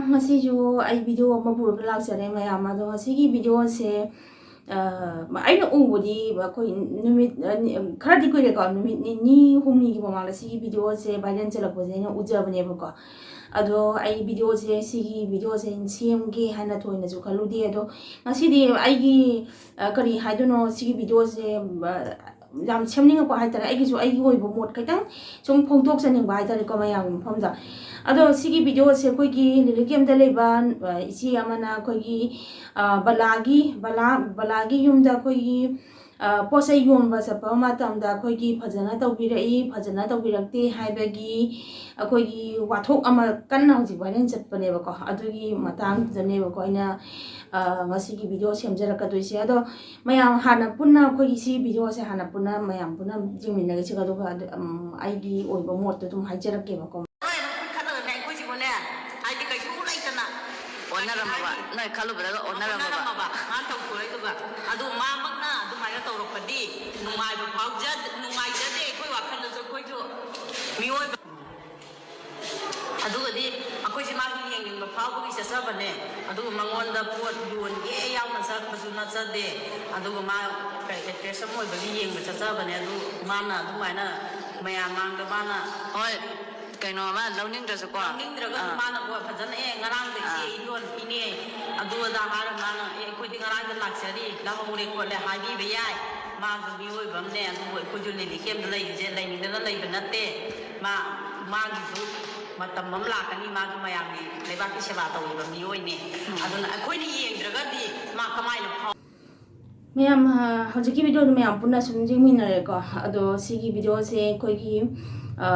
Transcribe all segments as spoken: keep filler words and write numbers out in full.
ꯉꯁꯤꯁꯨ ꯑꯩ ꯚꯤꯗꯤꯑꯣ ꯑꯃ ꯄꯨꯔꯒ ꯂꯥꯛꯆꯔꯦ ꯃꯌꯥꯝ꯫ ꯑꯗꯣ ꯉꯁꯤꯒꯤ ꯚꯤꯗꯤꯑꯣꯁꯦ, ꯑ, ꯑꯩꯅ ꯎꯕꯗꯤ ꯑꯩꯈꯣꯏ ꯅꯨꯃꯤꯠ ꯑꯅꯤ, ꯈꯔꯗꯤ ꯀꯨꯏꯔꯦꯀꯣ, ꯅꯨꯃꯤꯠ ꯅꯤꯅꯤ ꯍꯨꯝꯅꯤꯒꯤ ꯃꯃꯥꯡꯗ ꯁꯤꯒꯤ ꯚꯤꯗꯤꯑꯣꯁꯦ ꯚꯥꯏꯔꯦꯜ ꯆꯠꯂꯛꯄꯁꯦ ꯑꯩꯅ ꯎꯖꯕꯅꯦꯕꯀꯣ꯫ ꯑꯗꯣ ꯑꯩ ꯚꯤꯗꯤꯑꯣꯁꯦ, ꯁꯤꯒꯤ ꯚꯤꯗꯤꯑꯣꯁꯦ ꯑꯩꯅ ꯁꯦꯝꯒꯦ ꯍꯥꯏꯅ ꯊꯣꯏꯅꯁꯨ ꯈꯜꯂꯨꯗꯦ꯫ ꯑꯗꯣ ꯉꯁꯤꯗꯤ ꯑꯩꯒꯤ, ꯑ, ꯀꯔꯤ ꯍꯥꯏꯗꯣꯏꯅꯣ, ꯁꯤꯒꯤ ꯚꯤꯗꯤꯑꯣꯁꯦ, ꯑ, ꯌꯥꯝ ꯁꯦꯝꯅꯤꯡꯉꯛꯄ ꯍꯥꯏꯇꯥꯔꯦ, ꯑꯩꯒꯤꯁꯨ ꯑꯩꯒꯤ ꯑꯣꯏꯕ ꯃꯣꯠ ꯈꯤꯇꯪ ꯁꯨꯝ ꯐꯣꯡꯗꯣꯛꯆꯅꯤꯡꯕ ꯍꯥꯏꯇꯥꯔꯦꯀꯣ ꯃꯌꯥꯝꯒꯤ ꯃꯐꯝꯗ꯫ ꯑꯗꯣ ꯁꯤꯒꯤ ꯚꯤꯗꯤꯑꯣꯁꯦ ꯑꯩꯈꯣꯏꯒꯤ ꯂꯤꯂꯤ ꯀꯦꯝꯗ ꯂꯩꯕ, ꯑ, ꯏꯆꯦ ꯑꯃꯅ ꯑꯩꯈꯣꯏꯒꯤ, ꯑ, ꯕꯂꯥꯒꯤ, ꯕꯂꯥ, ꯕꯂꯥꯒꯤ ꯌꯨꯝꯗ ꯑꯩꯈꯣꯏꯒꯤ, ꯑ, ꯄꯣꯠ ꯆꯩ ꯌꯣꯟꯕ ꯆꯠꯄ ꯃꯇꯝꯗ ꯑꯩꯈꯣꯏꯒꯤ ꯐꯖꯅ ꯇꯧꯕꯤꯔꯛꯏ, ꯐꯖꯅ ꯇꯧꯕꯤꯔꯛꯇꯦ ꯍꯥꯏꯕꯒꯤ ꯑꯩꯈꯣꯏꯒꯤ ꯋꯥꯊꯣꯛ ꯑꯃ ꯀꯟꯅ ꯍꯧꯖꯤꯛ ꯚꯥꯏꯔꯦꯜ ꯆꯠꯄꯅꯦꯕꯀꯣ꯫ ꯑꯗꯨꯒꯤ ꯃꯇꯥꯡꯗꯨꯗꯅꯦꯕꯀꯣ ꯑꯩꯅ, ꯑ, ꯉꯁꯤꯒꯤ ꯚꯤꯗꯤꯑꯣ ꯁꯦꯝꯖꯔꯛꯀꯗꯣꯏꯁꯦ꯫ ꯑꯗꯣ ꯃꯌꯥꯝ ꯍꯥꯟꯅ ꯄꯨꯟꯅ ꯑꯩꯈꯣꯏꯒꯤ ꯁꯤ ꯚꯤꯗꯤꯑꯣꯁꯦ ꯍꯥꯟꯅ ꯄꯨꯟꯅ, ꯃꯌꯥꯝ ꯄꯨꯟꯅ ꯌꯦꯡꯃꯤꯟꯅꯔꯁꯤꯀꯣ꯫ ꯑꯗꯨꯒ ꯑꯗꯨ, ꯎꯝ, ꯑꯩꯒꯤ ꯑꯣꯏꯕ ꯃꯣꯠꯇꯣ ꯑꯗꯨꯝ ꯍꯥꯏꯖꯔꯛꯀꯦꯕꯀꯣ꯫ ꯍꯣꯏ, ꯑꯗꯨꯝ ꯈꯨꯠ ꯈꯠꯂꯒꯅꯦ ꯑꯩꯈꯣꯏꯁꯤꯕꯨꯅꯦ, ꯍꯥꯏꯗꯤ ꯀꯩꯁꯨ ꯂꯩꯇꯅ ꯑꯣꯟꯅꯔꯝꯃꯕ? ꯀꯔꯤ ꯍꯥꯏꯅꯤ? ꯅꯣꯏ ꯈꯜꯂꯨꯕꯗꯒ ꯑꯣꯟꯅꯔꯝꯃꯕ? ꯑꯣꯟꯅꯔꯝꯃꯕ, ꯃꯥꯅ ꯇꯧꯊꯣꯔꯛꯏꯗꯨꯒ꯫ ꯑꯗꯨ ꯃꯥꯃꯛꯅ ꯑꯗꯨꯃꯥꯏꯅ ꯇꯧꯔꯛꯄꯗꯤ ꯅꯨꯡꯉꯥꯏꯕ ꯐꯥꯎꯖ-, ꯅꯨꯡꯉꯥꯏꯖꯗꯦ ꯑꯩꯈꯣꯏ ꯋꯥꯈꯜꯗꯁꯨ꯫ ꯑꯩꯈꯣꯏꯁꯨ ꯃꯤꯑꯣꯏꯕ꯫ ꯑꯗꯨꯒꯗꯤ ꯑꯩꯈꯣꯏꯁꯦ ꯃꯥꯒꯤ ꯌꯦꯡꯅꯤꯡꯕ ꯐꯥꯎꯕꯒꯤ ꯆꯠꯆꯕꯅꯦ꯫ ꯑꯗꯨꯒ ꯃꯉꯣꯟꯗ ꯄꯣꯠ ꯌꯣꯟꯒꯦ ꯌꯥꯎꯅ ꯆꯠꯄꯁꯨ ꯅꯠꯆꯗꯦ꯫ ꯑꯗꯨꯒ ꯃꯥ ꯀꯩ, actress ꯑꯃ ꯑꯣꯏꯕꯒꯤ ꯌꯦꯡꯕ ꯆꯠꯆꯕꯅꯦ꯫ ꯑꯗꯨ ꯃꯥꯅ ꯑꯗꯨꯃꯥꯏꯅ ꯃꯌꯥꯝ ꯃꯥꯡꯗ ꯃꯥꯅ ꯍꯣꯏ, ꯀꯩꯅꯣ ꯑꯃ ꯂꯧꯅꯤꯡꯗ꯭ꯔꯁꯨꯀꯣ꯫ ꯂꯧꯅꯤꯡꯗ꯭ꯔꯒꯁꯨ ꯑꯥ꯫ ꯃꯥꯅ ꯀꯣ ꯐꯖꯅ, "ꯑꯦ, ꯉꯔꯥꯡꯗ ꯏꯆꯦ ꯑꯥ꯫ ꯏ ꯌꯣꯟ ꯏꯅꯦ, ꯑꯗꯨ ꯑꯗꯥ" ꯍꯥꯏꯔ ꯃꯥꯅ, "ꯑꯦ, ꯑꯩꯈꯣꯏꯗꯤ ꯉꯔꯥꯡꯗ ꯂꯥꯛꯆꯔꯤ, ꯂꯧꯍꯧꯔꯦ ꯈꯣꯠꯂꯦ" ꯍꯥꯏꯕꯤꯕ ꯌꯥꯏ꯫ ꯃꯥꯁꯨ ꯃꯤꯑꯣꯏꯕ ꯑꯃꯅꯦ꯫ ꯑꯗꯨꯕꯨ ꯑꯩꯈꯣꯏꯁꯨ ꯂꯤꯂꯤ ꯀꯦꯝꯗ ꯂꯩꯔꯤꯁꯦ ꯂꯩꯅꯤꯡꯗꯅ ꯂꯩꯕ ꯅꯠꯇꯦ꯫ ꯃꯥ, ꯃꯥꯒꯤꯁꯨ ꯃꯇꯝ ꯑꯃ ꯂꯥꯛꯀꯅꯤ, ꯃꯥꯁꯨ ꯃꯌꯥꯝꯒꯤ ꯂꯩꯕꯥꯛꯀꯤ ꯁꯦꯕꯥ ꯇꯧꯔꯤꯕ ꯃꯤꯑꯣꯏꯅꯤ꯫ ꯎꯝ꯫ ꯑꯗꯨꯅ ꯑꯩꯈꯣꯏꯅ ꯌꯦꯡꯗ꯭ꯔꯒꯗꯤ ꯃꯥ ꯀꯃꯥꯏꯅ ꯐꯥꯎ- ꯃꯌꯥꯝ, ꯑ, ꯍꯧꯖꯤꯛꯀꯤ ꯚꯤꯗꯤꯑꯣꯗꯣ ꯃꯌꯥꯝ ꯄꯨꯟꯅ ꯁꯨꯝ ꯌꯦꯡꯃꯤꯟꯅꯔꯦꯀꯣ꯫ ꯑꯗꯣ ꯁꯤꯒꯤ ꯚꯤꯗꯤꯑꯣꯁꯦ ꯑꯩꯈꯣꯏꯒꯤ, ꯑ,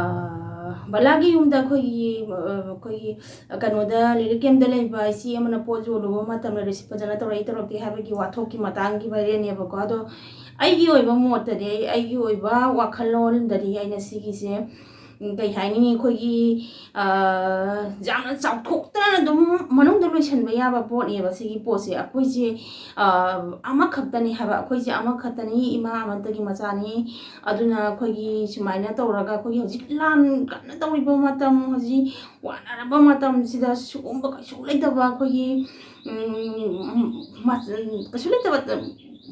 ꯕꯂꯥꯒꯤ ꯌꯨꯝꯗ ꯑꯩꯈꯣꯏꯒꯤ, ꯑ, ꯑꯩꯈꯣꯏꯒꯤ, ꯑ, ꯀꯩꯅꯣꯗ ꯂꯤꯂꯤ ꯀꯦꯝꯗ ꯂꯩꯕ ꯏꯆꯦ ꯑꯃꯅ ꯄꯣꯠ ꯌꯣꯜꯂꯨꯕ ꯃꯇꯝꯗ ꯔꯤꯁꯤꯞ ꯐꯖꯅ ꯇꯧꯔꯛꯏ ꯇꯧꯔꯛꯇꯦ ꯍꯥꯏꯕꯒꯤ ꯋꯥꯊꯣꯛꯀꯤ ꯃꯇꯥꯡꯒꯤ ꯚꯥꯏꯔꯦꯜꯅꯦꯕꯀꯣ꯫ ꯑꯗꯣ ꯑꯩꯒꯤ ꯑꯣꯏꯕ ꯃꯣꯠꯇꯗꯤ, ꯑꯩ, ꯑꯩꯒꯤ ꯑꯣꯏꯕ ꯋꯥꯈꯜꯂꯣꯟꯗꯗꯤ ꯑꯩꯅ ꯁꯤꯒꯤꯁꯦ, ꯀꯩ ꯍꯥꯏꯅꯤ, ꯑꯩꯈꯣꯏꯒꯤ, ꯑ, ꯌꯥꯝꯅ ꯆꯥꯎꯊꯣꯛꯇꯅ ꯑꯗꯨꯝ ꯃꯅꯨꯡꯗ ꯂꯣꯏꯁꯟꯕ ꯌꯥꯕ ꯄꯣꯠꯅꯦꯕ ꯁꯤꯒꯤ ꯄꯣꯠꯁꯦ꯫ ꯑꯩꯈꯣꯏꯁꯦ, ꯑ, ꯑꯃꯈꯛꯇꯅꯤ ꯍꯥꯏꯕ, ꯑꯩꯈꯣꯏꯁꯦ ꯑꯃꯈꯛꯇꯅꯤ, ꯏꯃꯥ ꯑꯃꯠꯇꯒꯤ ꯃꯆꯥꯅꯤ꯫ ꯑꯗꯨꯅ ꯑꯩꯈꯣꯏꯒꯤ ꯁꯨꯃꯥꯏꯅ ꯇꯧꯔꯒ ꯑꯩꯈꯣꯏꯒꯤ ꯍꯧꯖꯤꯛ ꯂꯥꯟ ꯀꯟꯅ ꯇꯧꯔꯤꯕ ꯃꯇꯝ, ꯍꯧꯖꯤꯛ ꯋꯥꯅꯔꯕ ꯃꯇꯝꯁꯤꯗ ꯁꯤꯒꯨꯝꯕ ꯀꯩꯁꯨ ꯂꯩꯇꯕ ꯑꯩꯈꯣꯏꯒꯤ, ꯎꯝ, ꯃ-, ꯀꯩꯁꯨ ꯂꯩꯇꯕ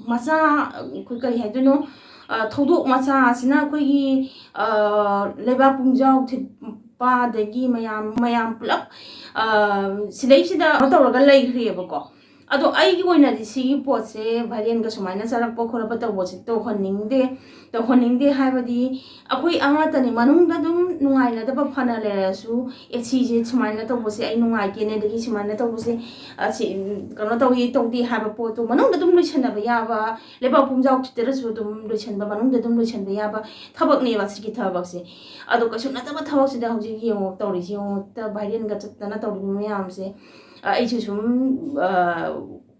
ꯃꯆꯥ, ꯑꯩꯈꯣꯏ ꯀꯔꯤ ꯍꯥꯏꯗꯣꯏꯅꯣ, ꯑ, ꯊꯧꯗꯣꯛ ꯃꯆꯥ ꯑꯁꯤꯅ ꯑꯩꯈꯣꯏꯒꯤ, ꯑ, ꯂꯩꯕꯥꯛ ꯄꯨꯝꯖꯥꯎ ꯊꯤꯠꯄ, ꯑꯗꯒꯤ ꯃꯌꯥꯝ, ꯃꯌꯥꯝ ꯄꯨꯂꯞ, ꯑ, ꯁꯤꯗꯩꯁꯤꯗ ꯀꯩꯅꯣ ꯇꯧꯔꯒ ꯂꯩꯈ꯭ꯔꯦꯕꯀꯣ꯫ ꯑꯗꯣ ꯑꯩꯒꯤ ꯑꯣꯏꯅꯗꯤ ꯁꯤꯒꯤ ꯄꯣꯠꯁꯦ viral ꯒ ꯁꯨꯃꯥꯏꯅ ꯆꯥꯔꯛꯄ ꯈꯣꯠꯂꯛꯄ ꯇꯧꯕꯁꯦ ꯇꯧꯍꯟꯅꯤꯡꯗꯦ꯫ ꯇꯧꯍꯟꯅꯤꯡꯗꯦ ꯍꯥꯏꯕꯗꯤ ꯑꯩꯈꯣꯏ ꯑꯃꯠꯇꯅꯤ, ꯃꯅꯨꯡꯗ ꯑꯗꯨꯝ ꯅꯨꯡꯉꯥꯏꯅꯗꯕ ꯐꯅ ꯂꯩꯔꯁꯨ, ꯑꯦ, ꯁꯤꯁꯦ ꯁꯨꯃꯥꯏꯅ ꯇꯧꯕꯁꯦ ꯑꯩ ꯅꯨꯡꯉꯥꯏꯇꯦꯅꯦ, ꯑꯗꯒꯤ ꯁꯨꯃꯥꯏꯅ ꯇꯧꯕꯁꯦ, ꯑ, ꯁꯤ, ꯎꯝ, ꯀꯩꯅꯣ ꯇꯧꯏ ꯇꯧꯗꯦ ꯍꯥꯏꯕ ꯄꯣꯠꯇꯣ ꯃꯅꯨꯡꯗ ꯑꯗꯨꯝ ꯂꯣꯏꯁꯟꯅꯕ ꯌꯥꯕ, ꯂꯩꯕꯥꯛ ꯄꯨꯝꯖꯥꯎ ꯊꯤꯠꯇꯔꯁꯨ ꯑꯗꯨꯝ ꯂꯣꯏꯁꯟꯕ, ꯃꯅꯨꯡꯗ ꯑꯗꯨꯝ ꯂꯣꯏꯁꯟꯕ ꯌꯥꯕ ꯊꯕꯛꯅꯦꯕ ꯁꯤꯒꯤ ꯊꯕꯛꯁꯦ꯫ ꯑꯗꯣ ꯀꯩꯁꯨ ꯅꯠꯇꯕ ꯊꯕꯛꯁꯤꯗ ꯍꯧꯖꯤꯛ ꯌꯦꯡꯉꯣ ꯇꯧꯔꯤꯁꯤ, ꯌꯦꯡꯉꯣ, ꯍꯦꯛꯇ viral ꯒ ꯆꯠꯇꯅ ꯇꯧꯔꯤꯕ ꯃꯌꯥꯝꯁꯦ꯫ ꯑ, ꯑꯩꯁꯨ ꯁꯨꯝ, ꯑ,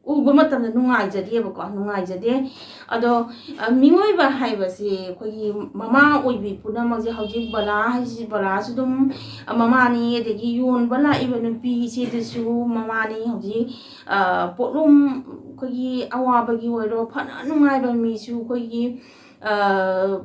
ꯎꯕ ꯃꯇꯝꯗ ꯅꯨꯡꯉꯥꯏꯖꯗꯦꯕꯀꯣ, ꯅꯨꯡꯉꯥꯏꯖꯗꯦ꯫ ꯑꯗꯣ, ꯑ, ꯃꯤꯑꯣꯏꯕ ꯍꯥꯏꯕꯁꯤ ꯑꯩꯈꯣꯏꯒꯤ ꯃꯃꯥ ꯑꯣꯏꯕꯤ ꯄꯨꯝꯅꯃꯛꯁꯦ, ꯍꯧꯖꯤꯛ ꯕꯂꯥ ꯍꯥꯏꯁꯤ, ꯕꯂꯥꯁꯨ ꯑꯗꯨꯝ, ꯑ, ꯃꯃꯥꯅꯤ, ꯑꯗꯒꯤ ꯌꯣꯟꯕ ꯂꯥꯛꯏꯕ ꯅꯨꯄꯤꯁꯤꯗꯁꯨ ꯃꯃꯥꯅꯤ꯫ ꯍꯧꯖꯤꯛ, ꯑ, ꯄꯣꯠꯂꯨꯝ, ꯑꯩꯈꯣꯏꯒꯤ ꯑꯋꯥꯕꯒꯤ ꯑꯣꯏꯔꯣ, ꯐꯅ ꯅꯨꯡꯉꯥꯏꯕ ꯃꯤꯁꯨ ꯑꯩꯈꯣꯏꯒꯤ, ꯑ,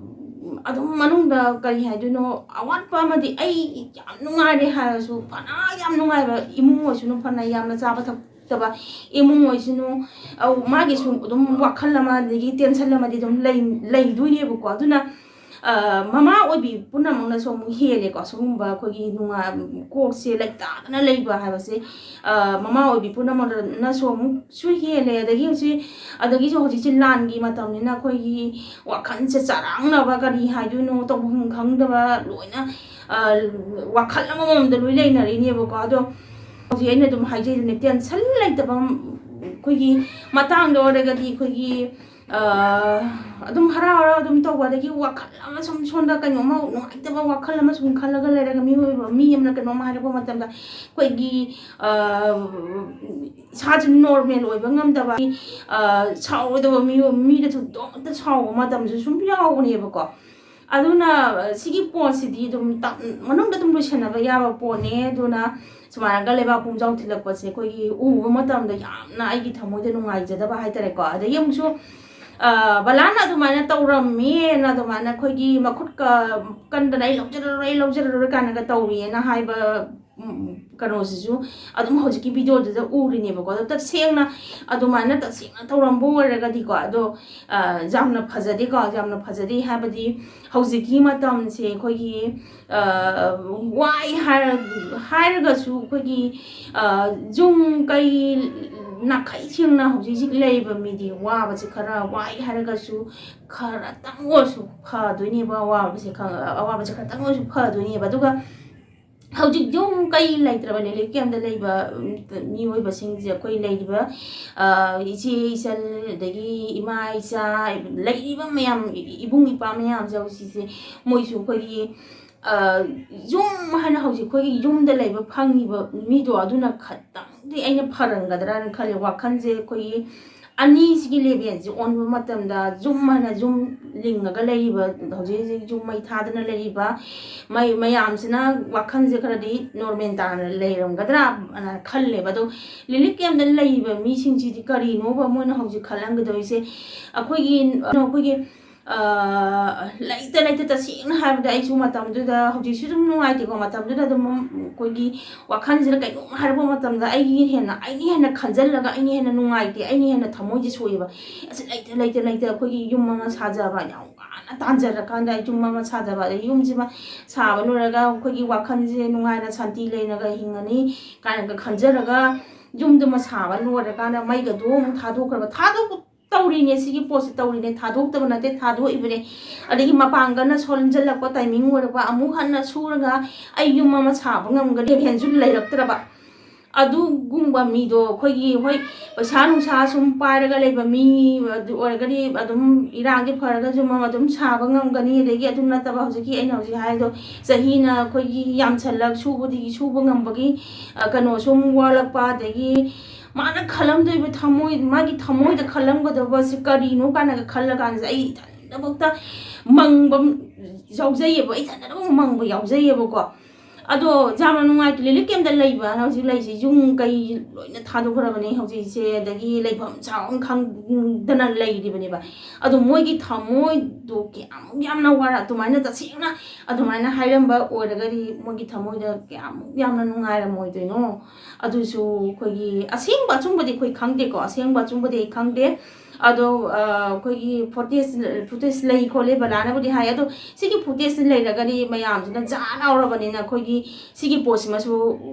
ꯑꯗꯨꯝ ꯃꯅꯨꯡꯗ ꯀꯔꯤ ꯍꯥꯏꯗꯣꯏꯅꯣ, ꯑꯋꯥꯠꯄ ꯑꯃꯗꯤ, ꯑꯩ ꯌꯥꯝ ꯅꯨꯡꯉꯥꯏꯔꯦ ꯍꯥꯏꯔꯁꯨ, ꯐꯅ ꯌꯥꯝ ꯅꯨꯡꯉꯥꯏꯕ ꯏꯃꯨꯡ ꯑꯣꯏꯁꯅꯨ, ꯐꯅ ꯌꯥꯝꯅ ꯆꯥꯕ ꯊꯛꯇꯕ ꯏꯃꯨꯡ ꯑꯣꯏꯁꯅꯨ, ꯑꯧ, ꯃꯥꯒꯤꯁꯨ ꯑꯗꯨꯝ ꯋꯥꯈꯜ ꯑꯃ, ꯑꯗꯒꯤ tension ꯑꯃꯗꯤ ꯑꯗꯨꯝ ꯂꯩ-, ꯂꯩꯗꯣꯏꯅꯦꯕꯀꯣ꯫ ꯑꯗꯨꯅ, ꯑ, ꯃꯃꯥ ꯑꯣꯏꯕꯤ ꯄꯨꯝꯅꯃꯛꯅꯁꯨ ꯑꯃꯨꯛ ꯍꯦꯜꯂꯦꯀꯣ, ꯁꯤꯒꯨꯝꯕ ꯑꯩꯈꯣꯏꯒꯤ ꯅꯨꯡꯉꯥꯏ-, ꯀꯣꯛꯁꯦ ꯂꯩꯇꯥꯗꯅ ꯂꯩꯕ ꯍꯥꯏꯕꯁꯦ, ꯑ, ꯃꯃꯥ ꯑꯣꯏꯕꯤ ꯄꯨꯝꯅꯃꯛꯅꯁꯨ ꯑꯃꯨꯛꯁꯨ ꯍꯦꯜꯂꯦ꯫ ꯑꯗꯒꯤ ꯍꯧꯖꯤꯛ, ꯑꯗꯒꯤꯁꯨ ꯍꯧꯖꯤꯛꯁꯦ ꯂꯥꯟꯒꯤ ꯃꯇꯝꯅꯤꯅ ꯑꯩꯈꯣꯏꯒꯤ ꯋꯥꯈꯜꯁꯦ ꯆꯔꯥꯡꯅꯕ, ꯀꯔꯤ ꯍꯥꯏꯗꯣꯏꯅꯣ ꯇꯧꯐꯝ ꯈꯪꯗꯕ, ꯂꯣꯏꯅ, ꯑ, ꯋꯥꯈꯜ ꯑꯃꯃꯝꯗ ꯂꯣꯏ ꯂꯩꯅꯔꯤꯅꯦꯕꯀꯣ꯫ ꯑꯗꯣ ꯍꯧꯖꯤꯛ ꯑꯩꯅ ꯑꯗꯨꯝ ꯍꯥꯏꯖꯩꯗꯨꯅꯦ, tension ꯂꯩꯇꯕ ꯑꯩꯈꯣꯏꯒꯤ ꯃꯇꯥꯡꯗ ꯑꯣꯏꯔꯒꯗꯤ ꯑꯩꯈꯣꯏꯒꯤ, ꯑ, ꯑꯗꯨꯝ ꯍꯔꯥꯎ ꯍꯔꯥꯎ ꯑꯗꯨꯝ ꯇꯧꯕ, ꯑꯗꯒꯤ ꯋꯥꯈꯜ ꯑꯃ ꯁꯨꯝ ꯁꯣꯝꯗ ꯀꯩꯅꯣꯝꯃ ꯅꯨꯡꯉꯥꯏꯇꯕ ꯋꯥꯈꯜ ꯑꯃ ꯁꯨꯝ ꯈꯜꯂꯒ ꯂꯩꯔꯒ, ꯃꯤꯑꯣꯏꯕ ꯃꯤ ꯑꯃꯅ ꯀꯩꯅꯣꯝ ꯍꯥꯏꯔꯛꯄ ꯃꯇꯝꯗ ꯑꯩꯈꯣꯏꯒꯤ, ꯑ, ꯏꯁꯥꯁꯦ normal ꯑꯣꯏꯕ ꯉꯝꯗꯕ, ꯑ, ꯁꯥꯎꯔꯣꯏꯗꯕ ꯃꯤꯑꯣꯏ-, ꯃꯤꯗ ꯊꯣꯏꯗꯣꯛꯇ ꯁꯥꯎꯕ ꯃꯇꯝꯁꯨ ꯁꯨꯝ ꯌꯥꯎꯕꯅꯦꯕꯀꯣ꯫ ꯑꯗꯨꯅ ꯁꯤꯒꯤ ꯄꯣꯠꯁꯤꯗꯤ ꯑꯗꯨꯝ ꯇꯞ-, ꯃꯅꯨꯡꯗ ꯑꯗꯨꯝ ꯂꯣꯏꯁꯟꯅꯕ ꯌꯥꯕ ꯄꯣꯠꯅꯦ꯫ ꯑꯗꯨꯅ ꯁꯨꯃꯥꯏꯅꯒ ꯂꯩꯕꯥꯛ ꯄꯨꯝꯖꯥꯎ ꯊꯤꯜꯂꯛꯄꯁꯦ ꯑꯩꯈꯣꯏꯒꯤ ꯎꯕ ꯃꯇꯝꯗ ꯌꯥꯝꯅ ꯑꯩꯒꯤ ꯊꯃꯣꯏꯗ ꯅꯨꯡꯉꯥꯏꯖꯗꯕ ꯍꯥꯏꯇꯥꯔꯦꯀꯣ꯫ ꯑꯗꯒꯤ ꯑꯃꯨꯛꯁꯨ, ꯑ, ꯕꯂꯥꯅ ꯑꯗꯨꯃꯥꯏꯅ ꯇꯧꯔꯝꯃꯦꯅ, ꯑꯗꯨꯃꯥꯏꯅ ꯑꯩꯈꯣꯏꯒꯤ ꯃꯈꯨꯠꯀ ꯀꯟꯗꯅ "ꯑꯩ ꯂꯧꯖꯔꯔꯣꯏ, ꯑꯩ ꯂꯧꯖꯔꯔꯣꯏ" ꯀꯥꯏꯅꯒ ꯇꯧꯋꯦꯅ ꯍꯥꯏꯕ, ꯎꯝ, ꯀꯩꯅꯣꯁꯤꯁꯨ ꯑꯗꯨꯝ ꯍꯧꯖꯤꯛꯀꯤ ꯚꯤꯗꯤꯑꯣꯗꯨꯗ ꯎꯔꯤꯅꯦꯕꯀꯣ꯫ ꯑꯗꯣ ꯇꯁꯦꯡꯅ ꯑꯗꯨꯃꯥꯏꯅ ꯇꯁꯦꯡꯅ ꯇꯧꯔꯝꯕ ꯑꯣꯏꯔꯒꯗꯤꯀꯣ, ꯑꯗꯣ, ꯑ, ꯌꯥꯝꯅ ꯐꯖꯗꯦꯀꯣ, ꯌꯥꯝꯅ ꯐꯖꯗꯦ꯫ ꯍꯥꯏꯕꯗꯤ ꯍꯧꯖꯤꯛꯀꯤ ꯃꯇꯝꯁꯦ ꯑꯩꯈꯣꯏꯒꯤ, ꯑ, ꯋꯥꯏ ꯍꯥꯏꯔ-, ꯍꯥꯏꯔꯒꯁꯨ ꯑꯩꯈꯣꯏꯒꯤ, ꯑ, ꯌꯨꯝ ꯀꯩ ꯅꯥꯈꯩ ꯁꯦꯡꯅ ꯍꯧꯖꯤꯛ ꯍꯧꯖꯤꯛ ꯂꯩꯔꯤꯕ ꯃꯤꯗꯤ ꯋꯥꯕꯁꯦ ꯈꯔ ꯋꯥꯏ ꯍꯥꯏꯔꯒꯁꯨ ꯈꯔꯇꯪ ꯑꯣꯏꯔꯁꯨ ꯐꯗꯣꯏꯅꯦꯕ, ꯑꯋꯥꯕꯁꯦ ꯈ-, ꯑꯋꯥꯕꯁꯦ ꯈꯔꯇꯪ ꯑꯣꯏꯔꯁꯨ ꯐꯗꯣꯏꯅꯦꯕ꯫ ꯑꯗꯨꯒ ꯍꯧꯖꯤꯛ ꯌꯨꯝ ꯀꯩ ꯂꯩꯇ꯭ꯔꯕ ꯂꯤꯂꯤꯞ ꯀꯦꯝꯗ ꯂꯩꯕ, ꯎꯝ, ꯃꯤꯑꯣꯏꯕꯁꯤꯡꯁꯦ, ꯑꯩꯈꯣꯏ ꯂꯩꯔꯤꯕ, ꯑ, ꯏꯆꯦ ꯏꯆꯜ, ꯑꯗꯒꯤ ꯏꯃꯥ ꯏꯆꯥ, ꯂꯩꯔꯤꯕ ꯃꯌꯥꯝ, ꯏꯕꯨꯡ ꯏꯄ꯭ꯋꯥ ꯃꯌꯥꯝꯁꯦ ꯍꯧꯖꯤꯛꯁꯦ, ꯃꯣꯏꯁꯨ ꯑꯩꯈꯣꯏꯒꯤ, ꯑ, ꯌꯨꯝ ꯍꯥꯏꯅ ꯍꯧꯖꯤꯛ ꯑꯩꯈꯣꯏꯒꯤ ꯌꯨꯝꯗ ꯂꯩꯕ ꯐꯪꯉꯤꯕ ꯃꯤꯗꯣ ꯑꯗꯨꯅ ꯈꯇꯪꯗꯤ ꯑꯩꯅ ꯐꯔꯝꯒꯗ꯭ꯔꯥꯅ ꯈꯜꯂꯦ꯫ ꯋꯥꯈꯜꯁꯦ ꯑꯩꯈꯣꯏꯒꯤ ꯑꯅꯤꯁꯤꯒꯤ ꯂꯦꯚꯦꯜꯁꯦ ꯑꯣꯟꯕ ꯃꯇꯝꯗ ꯌꯨꯝ ꯍꯥꯏꯅ ꯌꯨꯝ ꯂꯤꯡꯉꯒ ꯂꯩꯔꯤꯕ, ꯍꯧꯖꯤꯛ ꯍꯧꯖꯤꯛ ꯌꯨꯝ ꯃꯩ ꯊꯥꯗꯅ ꯂꯩꯔꯤꯕ ꯃꯩ ꯃꯌꯥꯝꯁꯤꯅ ꯋꯥꯈꯜꯁꯦ ꯈꯔꯗꯤ ꯅꯣꯔꯃꯦꯜ ꯇꯥꯅ ꯂꯩꯔꯝꯒꯗ꯭ꯔꯥ ꯑꯅ ꯈꯜꯂꯦꯕ꯫ ꯑꯗꯣ ꯂꯤꯂꯤꯞ ꯀꯦꯝꯗ ꯂꯩꯔꯤꯕ ꯃꯤꯁꯤꯡꯁꯤꯗꯤ ꯀꯔꯤꯅꯣꯕ ꯃꯣꯏꯅ ꯍꯧꯖꯤꯛ ꯈꯜꯂꯝꯒꯗꯧꯔꯤꯁꯦ? ꯑꯩꯈꯣꯏꯒꯤ, ꯑꯩꯈꯣꯏꯒꯤ, ꯑ, ꯂꯩꯇ ꯂꯩꯇ, ꯇꯁꯦꯡꯅ ꯍꯥꯏꯔꯕꯗ ꯑꯩꯁꯨ ꯃꯇꯝꯗꯨꯗ, ꯍꯧꯖꯤꯛꯁꯨ ꯑꯗꯨꯝ ꯅꯨꯡꯉꯥꯏꯇꯦꯀꯣ, ꯃꯇꯝꯗꯨꯗ ꯑꯗꯨꯝ ꯑꯩꯈꯣꯏꯒꯤ ꯋꯥꯈꯜꯁꯤꯗ ꯀꯩꯅꯣꯝ ꯍꯥꯏꯔꯛꯄ ꯃꯇꯝꯗ ꯑꯩꯒꯤ ꯍꯦꯟꯅ, ꯑꯩꯅ ꯍꯦꯟꯅ ꯈꯟꯖꯜꯂꯒ ꯑꯩꯅ ꯍꯦꯟꯅ ꯅꯨꯡꯉꯥꯏꯇꯦ, ꯑꯩꯅ ꯍꯦꯟꯅ ꯊꯃꯣꯏꯁꯦ ꯁꯣꯛꯑꯦꯕ꯫ ꯑꯁ, ꯂꯩꯇ ꯂꯩꯇ ꯂꯩꯇ ꯑꯩꯈꯣꯏꯒꯤ ꯌꯨꯝ ꯑꯃ ꯁꯥꯖꯕ, ꯌꯥꯝ ꯋꯥꯅ ꯇꯥꯟꯖꯔꯀꯥꯟꯗ ꯑꯩ ꯌꯨꯝ ꯑꯃ ꯁꯥꯖꯕ, ꯑꯗꯩ ꯌꯨꯝꯁꯤꯃ ꯁꯥꯕ ꯂꯣꯏꯔꯒ ꯑꯩꯈꯣꯏꯒꯤ ꯋꯥꯈꯜꯁꯦ ꯅꯨꯡꯉꯥꯏꯅ ꯁꯥꯟꯇꯤ ꯂꯩꯅꯒ ꯍꯤꯡꯉꯅꯤ ꯀꯥꯏꯅꯒ ꯈꯟꯖꯔꯒ ꯌꯨꯝꯗꯨꯃ ꯁꯥꯕ ꯂꯣꯏꯔꯀꯥꯟꯗ ꯃꯩꯒꯗꯣ ꯑꯃꯨꯛ ꯊꯥꯗꯣꯛꯈ꯭ꯔꯕ, ꯊꯥꯗꯣꯛ ꯇꯧꯔꯤꯅꯦ, ꯁꯤꯒꯤ ꯄꯣꯠꯁꯦ ꯇꯧꯔꯤꯅꯦ, ꯊꯥꯗꯣꯛꯇꯕ ꯅꯠꯇꯦ, ꯊꯥꯗꯣꯛꯏꯕꯅꯦ꯫ ꯑꯗꯒꯤ ꯃꯄꯥꯡꯒꯜꯅ ꯁꯣꯟꯖꯜꯂꯛꯄ, ꯇꯥꯏꯃꯤꯡ ꯑꯣꯏꯔꯛꯄ, ꯑꯃꯨꯛ ꯍꯟꯅ ꯁꯨꯔꯒ ꯑꯩ ꯌꯨꯝ ꯑꯃ ꯁꯥꯕ ꯉꯝꯒꯅꯤ ꯍꯦꯟꯁꯨ ꯂꯩꯔꯛꯇ꯭ꯔꯕ꯫ ꯑꯗꯨꯒꯨꯝꯕ ꯃꯤꯗꯣ ꯑꯩꯈꯣꯏꯒꯤ, ꯍꯣꯏ, ꯄꯩꯁꯥ ꯅꯨꯡꯁꯥ ꯁꯨꯝ ꯄꯥꯏꯔꯒ ꯂꯩꯕ ꯃꯤ ꯑꯗꯨ ꯑꯣꯏꯔꯒꯗꯤ ꯑꯗꯨꯝ ꯏꯔꯥꯡꯁꯦ ꯐꯔꯒ ꯌꯨꯝ ꯑꯃ ꯑꯗꯨꯝ ꯁꯥꯕ ꯉꯝꯒꯅꯤ꯫ ꯑꯗꯒꯤ ꯑꯗꯨ ꯅꯠꯇꯕ ꯍꯧꯖꯤꯛꯀꯤ ꯑꯩꯅ ꯍꯧꯖꯤꯛ ꯍꯥꯏꯗꯣ, ꯆꯍꯤꯅ ꯑꯩꯈꯣꯏꯒꯤ ꯌꯥꯝꯁꯜꯂꯛ, ꯁꯨꯕꯗꯒꯤ ꯁꯨꯕ ꯉꯝꯕꯒꯤ, ꯑ, ꯀꯩꯅꯣ ꯁꯨꯝ ꯋꯥꯠꯂꯛꯄ, ꯑꯗꯒꯤ ꯃꯥꯅ ꯈꯜꯂꯝꯗꯣꯏꯕ ꯊꯃꯣꯏ, ꯃꯥꯒꯤ ꯊꯃꯣꯏꯗ ꯈꯜꯂꯝꯒꯗꯕꯁꯦ ꯀꯔꯤꯅꯣ ꯀꯥꯏꯅꯒ ꯈꯜꯂ ꯀꯥꯟꯁꯤꯗ ꯑꯩ ꯏꯊꯟꯗꯐꯥꯎꯗ ꯃꯪꯕ ꯌꯥꯎꯖꯩꯌꯦꯕ, ꯑꯩ ꯏꯊꯟꯗ ꯑꯗꯨꯝ ꯃꯪꯕ ꯌꯥꯎꯖꯩꯌꯦꯕꯀꯣ꯫ ꯑꯗꯣ ꯌꯥꯝꯅ ꯅꯨꯡꯉꯥꯏꯇꯦ, ꯔꯤꯂꯤꯐ ꯀꯦꯝꯞꯇ ꯂꯩꯕ ꯍꯧꯖꯤꯛ ꯂꯩꯁꯦ, ꯌꯨꯝ ꯀꯩ ꯂꯣꯏꯅ ꯊꯥꯗꯣꯛꯈ꯭ꯔꯕꯅꯦ ꯍꯧꯖꯤꯛꯁꯦ, ꯑꯗꯒꯤ ꯂꯩꯐꯝ ꯆꯥꯐꯝ ꯈꯪꯗꯅ ꯂꯩꯔꯤꯕꯅꯦꯕ꯫ ꯑꯗꯣ ꯃꯣꯏꯒꯤ ꯊꯃꯣꯏꯗꯣ ꯀꯌꯥꯃꯨꯛ ꯌꯥꯝꯅ ꯋꯥꯔ, ꯑꯗꯨꯃꯥꯏꯅ ꯇꯁꯦꯡꯅ ꯑꯗꯨꯃꯥꯏꯅ ꯍꯥꯏꯔꯝꯕ ꯑꯣꯏꯔꯒꯗꯤ ꯃꯣꯏꯒꯤ ꯊꯃꯣꯏꯗ ꯀꯌꯥꯃꯨꯛ ꯌꯥꯝꯅ ꯅꯨꯡꯉꯥꯏꯔꯝꯃꯣꯏꯗꯣꯏꯅꯣ꯫ ꯑꯗꯨꯁꯨ ꯑꯩꯈꯣꯏꯒꯤ ꯑꯁꯦꯡꯕ ꯑꯆꯨꯝꯕꯗꯤ ꯑꯩꯈꯣꯏ ꯈꯪꯗꯦꯀꯣ, ꯑꯁꯦꯡꯕ ꯑꯆꯨꯝꯕꯗꯤ ꯑꯩ ꯈꯪꯗꯦ꯫ ꯑꯗꯣ ꯑ, ꯑꯩꯈꯣꯏꯒꯤ ꯐꯣꯇꯦꯖ ꯐꯨꯇꯦꯖ ꯂꯩ ꯈꯣꯠꯂꯦ ꯕꯂꯥꯅꯕꯨꯗꯤ ꯍꯥꯏ꯫ ꯑꯗꯣ ꯁꯤꯒꯤ ꯐꯨꯇꯦꯖꯁꯤ ꯂꯩꯔꯒꯗꯤ ꯃꯌꯥꯝꯁꯤꯅ ꯖꯥ ꯂꯥꯎꯔꯕꯅꯤꯅ ꯑꯩꯈꯣꯏꯒꯤ ꯁꯤꯒꯤ ꯄꯣꯠꯁꯤꯃꯁꯨ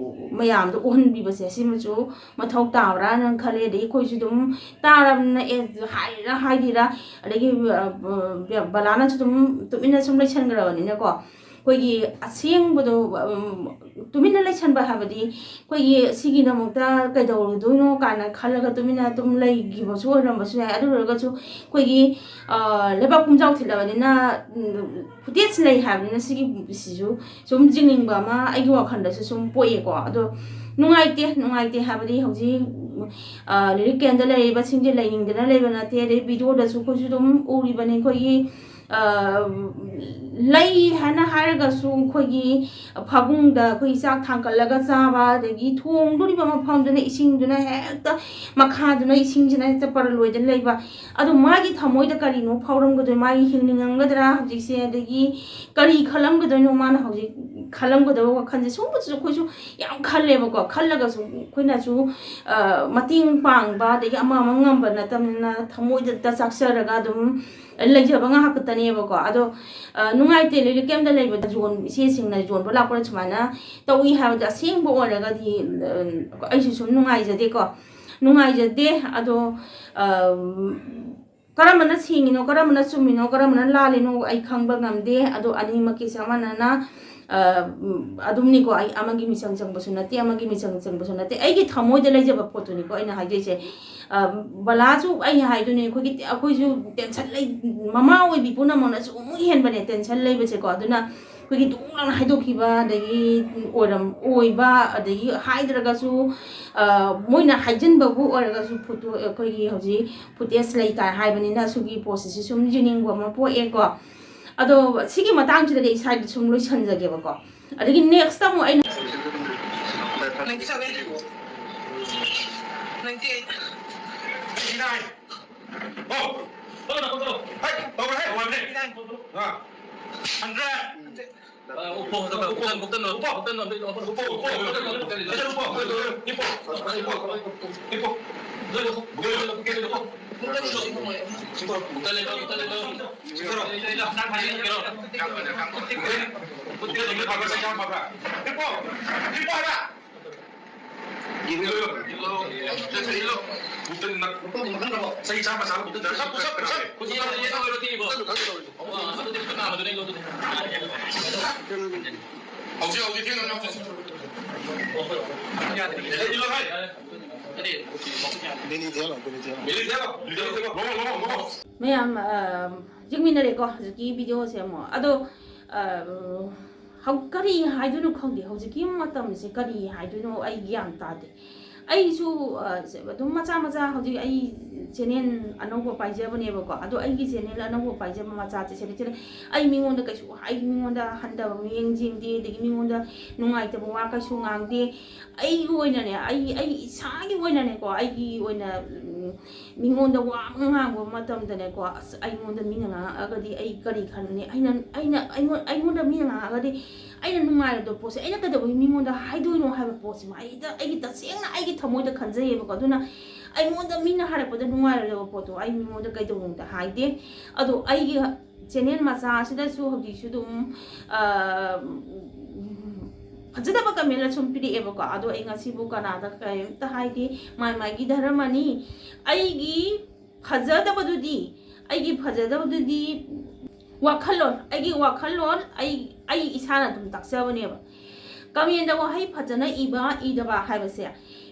ꯃꯌꯥꯝꯗ ꯎꯍꯟꯕꯤꯕꯁꯦ ꯁꯤꯃꯁꯨ ꯃꯊꯧ ꯇꯥꯕ꯭ꯔꯥꯅ ꯈꯜꯂꯦ꯫ ꯑꯗꯒꯤ ꯑꯩꯈꯣꯏꯁꯨ ꯑꯗꯨꯝ ꯇꯥꯔꯕꯅꯤꯅ ꯑꯦ ꯍꯥꯏꯔꯤꯔꯥ ꯍꯥꯏꯗꯤꯔꯥ, ꯑꯗꯒꯤ ꯑ, ꯑ, ꯕꯂꯥꯅꯁꯨ ꯑꯗꯨꯝ ꯇꯨꯃꯤꯟꯅ ꯁꯨꯝ ꯂꯩꯁꯟꯈ꯭ꯔꯕꯅꯤꯅꯀꯣ, ꯑꯩꯈꯣꯏꯒꯤ ꯑꯁꯦꯡꯕꯗꯣ ꯎꯝ, ꯇꯨꯃꯤꯟꯅ ꯂꯩꯁꯟꯕ ꯍꯥꯏꯕꯗꯤ ꯑꯩꯈꯣꯏꯒꯤ ꯁꯤꯒꯤꯗꯃꯛꯇ ꯀꯩꯗꯧꯔꯨꯗꯣꯏꯅꯣ ꯀꯥꯏꯅ ꯈꯜꯂꯒ ꯇꯨꯃꯤꯟꯅ ꯑꯗꯨꯝ ꯂꯩꯈꯤꯕꯁꯨ ꯑꯣꯏꯔꯝꯕꯁꯨ ꯌꯥꯏ꯫ ꯑꯗꯨ ꯑꯣꯏꯔꯒꯁꯨ ꯑꯩꯈꯣꯏꯒꯤ ꯑ, ꯂꯩꯕꯥꯛ ꯄꯨꯝꯖꯥꯎ ꯊꯤꯜꯂꯕꯅꯤꯅ ꯎꯝ, ꯐꯨꯇꯦꯖ ꯂꯩ ꯍꯥꯏꯕꯅꯤꯅ ꯁꯤꯒꯤ ꯁꯤꯁꯨ ꯁꯨꯝ ꯌꯦꯡꯅꯤꯡꯕ ꯑꯃ ꯑꯩꯒꯤ ꯋꯥꯈꯜꯗꯁꯨ ꯁꯨꯝ ꯄꯣꯛꯑꯦꯀꯣ꯫ ꯑꯗꯣ ꯅꯨꯡꯉꯥꯏꯇꯦ, ꯅꯨꯡꯉꯥꯏꯇꯦ ꯍꯥꯏꯕꯗꯤ ꯍꯧꯖꯤꯛ ꯑ, ꯔꯤꯂꯤꯐ ꯀꯦꯝꯞꯇ ꯂꯩꯔꯤꯕꯁꯤꯡꯁꯦ ꯂꯩꯅꯤꯡꯗꯅ ꯂꯩꯕ ꯅꯠꯇꯦ꯫ ꯑꯗꯩ ꯚꯤꯗꯤꯑꯣꯗꯁꯨ ꯑꯩꯈꯣꯏꯁꯨ ꯑꯗꯨꯝ ꯎꯔꯤꯕꯅꯤ ꯑꯩꯈꯣꯏꯒꯤ ꯑ, ꯂꯩ ꯍꯥꯏꯅ ꯍꯥꯏꯔꯒꯁꯨ ꯑꯩꯈꯣꯏꯒꯤ ꯐꯃꯨꯡꯗ ꯑꯩꯈꯣꯏ ꯆꯥꯛ ꯊꯥꯡꯀꯠꯂꯒ ꯆꯥꯕ, ꯑꯗꯒꯤ ꯊꯣꯡꯗꯣꯔꯤꯕ ꯃꯐꯝꯗꯨꯅ ꯏꯁꯤꯡꯗꯨꯅ ꯍꯦꯛꯇ ꯃꯈꯥꯗꯨꯅ ꯏꯁꯤꯡꯁꯤꯅ ꯍꯦꯛꯇ ꯄꯔꯂꯣꯏꯗꯅ ꯂꯩꯕ꯫ ꯑꯗꯣ ꯃꯥꯒꯤ ꯊꯃꯣꯏꯗ ꯀꯔꯤꯅꯣ ꯐꯥꯎꯔꯝꯒꯗꯣꯏ, ꯃꯥꯒꯤ ꯍꯤꯡꯅꯤꯡꯉꯝꯒꯗ꯭ꯔꯥ ꯍꯧꯖꯤꯛꯁꯦ, ꯑꯗꯒꯤ ꯀꯔꯤ ꯈꯜꯂꯝꯒꯗꯣꯏꯅꯣ ꯃꯥꯅ ꯍꯧꯖꯤꯛ ꯈꯜꯂꯝꯒꯗꯕ ꯋꯥꯈꯜꯁꯦ, ꯁꯨꯝꯕꯁꯨ ꯑꯩꯈꯣꯏꯁꯨ ꯌꯥꯝ ꯈꯜꯂꯦꯕꯀꯣ꯫ ꯈꯜꯂꯒꯁꯨ ꯑꯩꯈꯣꯏꯅꯁꯨ ꯑ, ꯃꯇꯦꯡ ꯄꯥꯡꯕ ꯑꯗꯒꯤ ꯑꯃ ꯑꯃ ꯉꯝꯕ ꯅꯠꯇꯕꯅꯤꯅ ꯊꯃꯣꯏꯗ ꯆꯥꯛꯆꯔꯒ ꯑꯗꯨꯝ ꯂꯩꯖꯕ ꯉꯥꯏꯍꯥꯛ ꯈꯛꯇꯅꯦꯕꯀꯣ꯫ ꯑꯗꯣ ꯑ, ꯅꯨꯡꯉꯥꯏꯇꯦ, ꯔꯤꯂꯤꯐ ꯀꯦꯝꯞꯇ ꯂꯩꯕꯗ ꯌꯣꯟ-, ꯏꯆꯦꯁꯤꯡꯅ ꯌꯣꯟꯕ ꯂꯥꯛꯄꯗ ꯁꯨꯃꯥꯏꯅ ꯇꯧꯏ ꯍꯥꯏꯕꯗꯣ ꯑꯁꯦꯡꯕ ꯑꯣꯏꯔꯒꯗꯤ ꯑ, ꯑꯩꯁꯨ ꯁꯨꯝ ꯅꯨꯡꯉꯥꯏꯖꯗꯦꯀꯣ, ꯅꯨꯡꯉꯥꯏꯖꯗꯦ꯫ ꯑꯗꯣ ꯑ, ꯀꯔꯝꯕꯅ ꯁꯦꯡꯉꯤꯅꯣ, ꯀꯔꯝꯕꯅ ꯆꯨꯝꯃꯤꯅꯣ, ꯀꯔꯝꯕꯅ ꯂꯥꯜꯂꯤꯅꯣ ꯑꯩ ꯈꯪꯕ ꯉꯝꯗꯦ꯫ ꯑꯗꯣ ꯑꯅꯤꯃꯛꯀꯤ ꯆꯞ ꯃꯥꯟꯅꯅ ꯑ, ꯎꯝ, ꯑꯗꯨꯝꯅꯤꯀꯣ, ꯑꯩ ꯑꯃꯒꯤ ꯃꯤꯆꯪ ꯆꯪꯕꯁꯨ ꯅꯠꯇꯦ, ꯑꯃꯒꯤ ꯃꯤꯆꯪ ꯆꯪꯕꯁꯨ ꯅꯠꯇꯦ, ꯑꯩꯒꯤ ꯊꯃꯣꯏꯗ ꯂꯩꯖꯕ ꯄꯣꯠꯇꯨꯅꯤꯀꯣ ꯑꯩꯅ ꯍꯥꯏꯗꯣꯏꯁꯦ꯫ ꯑ, ꯕꯂꯥꯁꯨ ꯑꯩ ꯍꯥꯏꯗꯨꯅꯦ, ꯑꯩꯈꯣꯏꯒꯤ, ꯑꯩꯈꯣꯏꯁꯨ ꯇꯦꯟꯁꯟ ꯂꯩ, ꯃꯃꯥ ꯑꯣꯏꯕꯤ ꯄꯨꯝꯅꯃꯛꯅꯁꯨ ꯑꯃꯨꯛ ꯍꯦꯟꯕꯅꯦ ꯇꯦꯟꯁꯟ ꯂꯩꯕꯁꯦꯀꯣ꯫ ꯑꯗꯨꯅ ꯑꯩꯈꯣꯏꯒꯤ ꯗꯨꯡ ꯂꯥꯎꯅ ꯍꯥꯏꯗꯣꯛꯈꯤꯕ, ꯑꯗꯒꯤ ꯑꯣꯏꯔꯝ-, ꯑꯣꯏꯕ, ꯑꯗꯒꯤ ꯍꯥꯏꯗ꯭ꯔꯒꯁꯨ ꯑ, ꯃꯣꯏꯅ ꯍꯥꯏꯖꯤꯟꯕꯕꯨ ꯑꯣꯏꯔꯒꯁꯨ ꯐꯣꯇꯣ, ꯑꯩꯈꯣꯏꯒꯤ ꯍꯧꯖꯤꯛ ꯐꯨꯇꯦꯖ ꯂꯩ ꯀꯥꯏ ꯍꯥꯏꯕꯅꯤꯅ ꯁꯤꯒꯤ ꯄꯣꯠꯁꯤꯁꯨ ꯁꯨꯝ ꯌꯦꯡꯅꯤꯡꯕ ꯑꯃ ꯄꯣꯛꯑꯦꯀꯣ꯫ ꯑꯗꯣ ꯁꯤꯒꯤ ꯃꯇꯥꯡꯁꯤꯗꯗꯤ ꯑꯩ ꯁ꯭ꯋꯥꯏꯗ ꯁꯨꯝ ꯂꯣꯏꯁꯟꯖꯒꯦꯕꯀꯣ꯫ ꯑꯗꯒꯤ next ꯑꯃꯨꯛ ꯑꯩꯅ Ninety seven. Ninety eight. Ninety nine. Oh. Hey, over here. Ninety nine. Ah. Hundred. ꯃꯌꯥꯝ ꯌꯦꯡꯃꯤꯟꯅꯔꯦꯀꯣ ꯍꯧꯖꯤꯛꯀꯤ ꯚꯤꯗꯤꯑꯣꯁꯦ ꯑꯃꯨꯛ꯫ ꯑꯗꯣ ꯀꯔꯤ ꯍꯥꯏꯗꯣꯏꯅꯣ ꯈꯪꯗꯦ꯫ ꯍꯧꯖꯤꯛꯀꯤ ꯃꯇꯝꯁꯦ ꯀꯔꯤ ꯍꯥꯏꯗꯣꯏꯅꯣ ꯑꯩ ꯒ꯭ꯌꯥꯟ ꯇꯥꯗꯦ꯫ ꯑꯩꯁꯨ ꯑꯗꯨꯝ ꯃꯆꯥ ꯃꯆꯥ ꯍꯧꯖꯤꯛ ꯑꯩ ꯆꯦꯅꯦꯜ ꯑꯅꯧꯕ ꯄꯥꯏꯖꯕꯅꯦꯕꯀꯣ꯫ ꯑꯗꯣ ꯑꯩꯒꯤ ꯆꯦꯅꯦꯜ ꯑꯅꯧꯕ ꯄꯥꯏꯖꯕ ꯃꯆꯥ ꯆꯦ ꯁꯦꯂꯦꯛꯁꯟ, ꯑꯩ ꯃꯤꯉꯣꯟꯗ ꯀꯩꯁꯨ ꯍꯥꯏ, ꯃꯤꯉꯣꯟꯗ ꯍꯟꯊꯕ ꯃꯤꯠꯌꯦꯡ ꯌꯦꯡꯗꯦ, ꯑꯗꯒꯤ ꯃꯤꯉꯣꯟꯗ ꯅꯨꯡꯉꯥꯏꯇꯕ ꯋꯥ ꯀꯩꯁꯨ ꯉꯥꯡꯗꯦ꯫ ꯑꯩꯒꯤ ꯑꯣꯏꯅꯅꯦ, ꯑꯩ ꯑꯩ ꯏꯁꯥꯒꯤ ꯑꯣꯏꯅꯅꯦꯀꯣ, ꯑꯩꯒꯤ ꯑꯣꯏꯅ ꯃꯤꯉꯣꯟꯗ ꯋꯥ ꯑꯃ ꯉꯥꯡꯕ ꯃꯇꯝꯗꯅꯦꯀꯣ, ꯑꯁ, ꯑꯩꯉꯣꯟꯗ ꯃꯤꯅ ꯉꯥꯡꯉꯛꯑꯒꯗꯤ ꯑꯩ ꯀꯔꯤ ꯈꯟꯅꯤ? ꯑꯩꯅ ꯑꯩꯅ ꯑꯩꯉꯣꯟ ꯑꯩꯉꯣꯟꯗ ꯃꯤꯅ ꯉꯥꯡꯉꯛꯑꯒꯗꯤ ꯑꯩꯅ ꯅꯨꯡꯉꯥꯏꯔꯣꯏꯗꯕ ꯄꯣꯠꯁꯦ ꯑꯩꯅ ꯀꯩꯗꯧꯕꯒꯤ ꯃꯤꯉꯣꯟꯗ ꯍꯥꯏꯗꯣꯏꯅꯣ ꯍꯥꯏꯕ ꯄꯣꯠꯁꯤꯃ ꯑꯩ ꯍꯦꯛꯇ ꯑꯩꯒꯤ ꯇꯁꯦꯡꯅ ꯑꯩꯒꯤ ꯊꯃꯣꯏꯗ ꯈꯟꯖꯩꯌꯦꯕꯀꯣ꯫ ꯑꯗꯨꯅ ꯑꯩꯉꯣꯟꯗ ꯃꯤꯅ ꯍꯥꯏꯔꯛꯄꯗ ꯅꯨꯡꯉꯥꯏꯔꯣꯏꯗꯕ ꯄꯣꯠꯇꯣ ꯑꯩ ꯃꯤꯉꯣꯟꯗ ꯀꯩꯗꯧꯅꯨꯡꯗ ꯍꯥꯏꯗꯦ꯫ ꯑꯗꯣ ꯑꯩꯒꯤ ꯆꯦꯅꯦꯜ ꯃꯆꯥ ꯑꯁꯤꯗꯁꯨ ꯍꯧꯖꯤꯛꯁꯨ ꯑꯗꯨꯝ ꯐꯖꯗꯕ ꯀꯃꯦꯟ ꯁꯨꯝ ꯄꯤꯔꯛꯑꯦꯕꯀꯣ꯫ ꯑꯗꯣ ꯑꯩ ꯉꯁꯤꯕꯨ ꯀꯅꯥꯗ ꯀꯔꯤꯝꯇ ꯍꯥꯏꯗꯦ꯫ ꯃꯥꯏ ꯃꯥꯏꯒꯤ ꯙꯔꯃꯅꯤ꯫ ꯑꯩꯒꯤ ꯐꯖꯗꯕꯗꯨꯗꯤ ꯑꯩꯒꯤ ꯐꯖꯗꯕꯗꯨꯗꯤ ꯋꯥꯈꯜꯂꯣꯟ, ꯑꯩꯒꯤ ꯋꯥꯈꯜꯂꯣꯟ ꯑꯩ ꯑꯩ ꯏꯁꯥꯅ ꯑꯗꯨꯝ ꯇꯥꯛꯆꯕꯅꯦꯕ꯫ ꯀꯃꯦꯟꯗ ꯋꯥꯍꯩ ꯐꯖꯅ ꯏꯕ ꯏꯗꯕ ꯍꯥꯏꯕꯁꯦ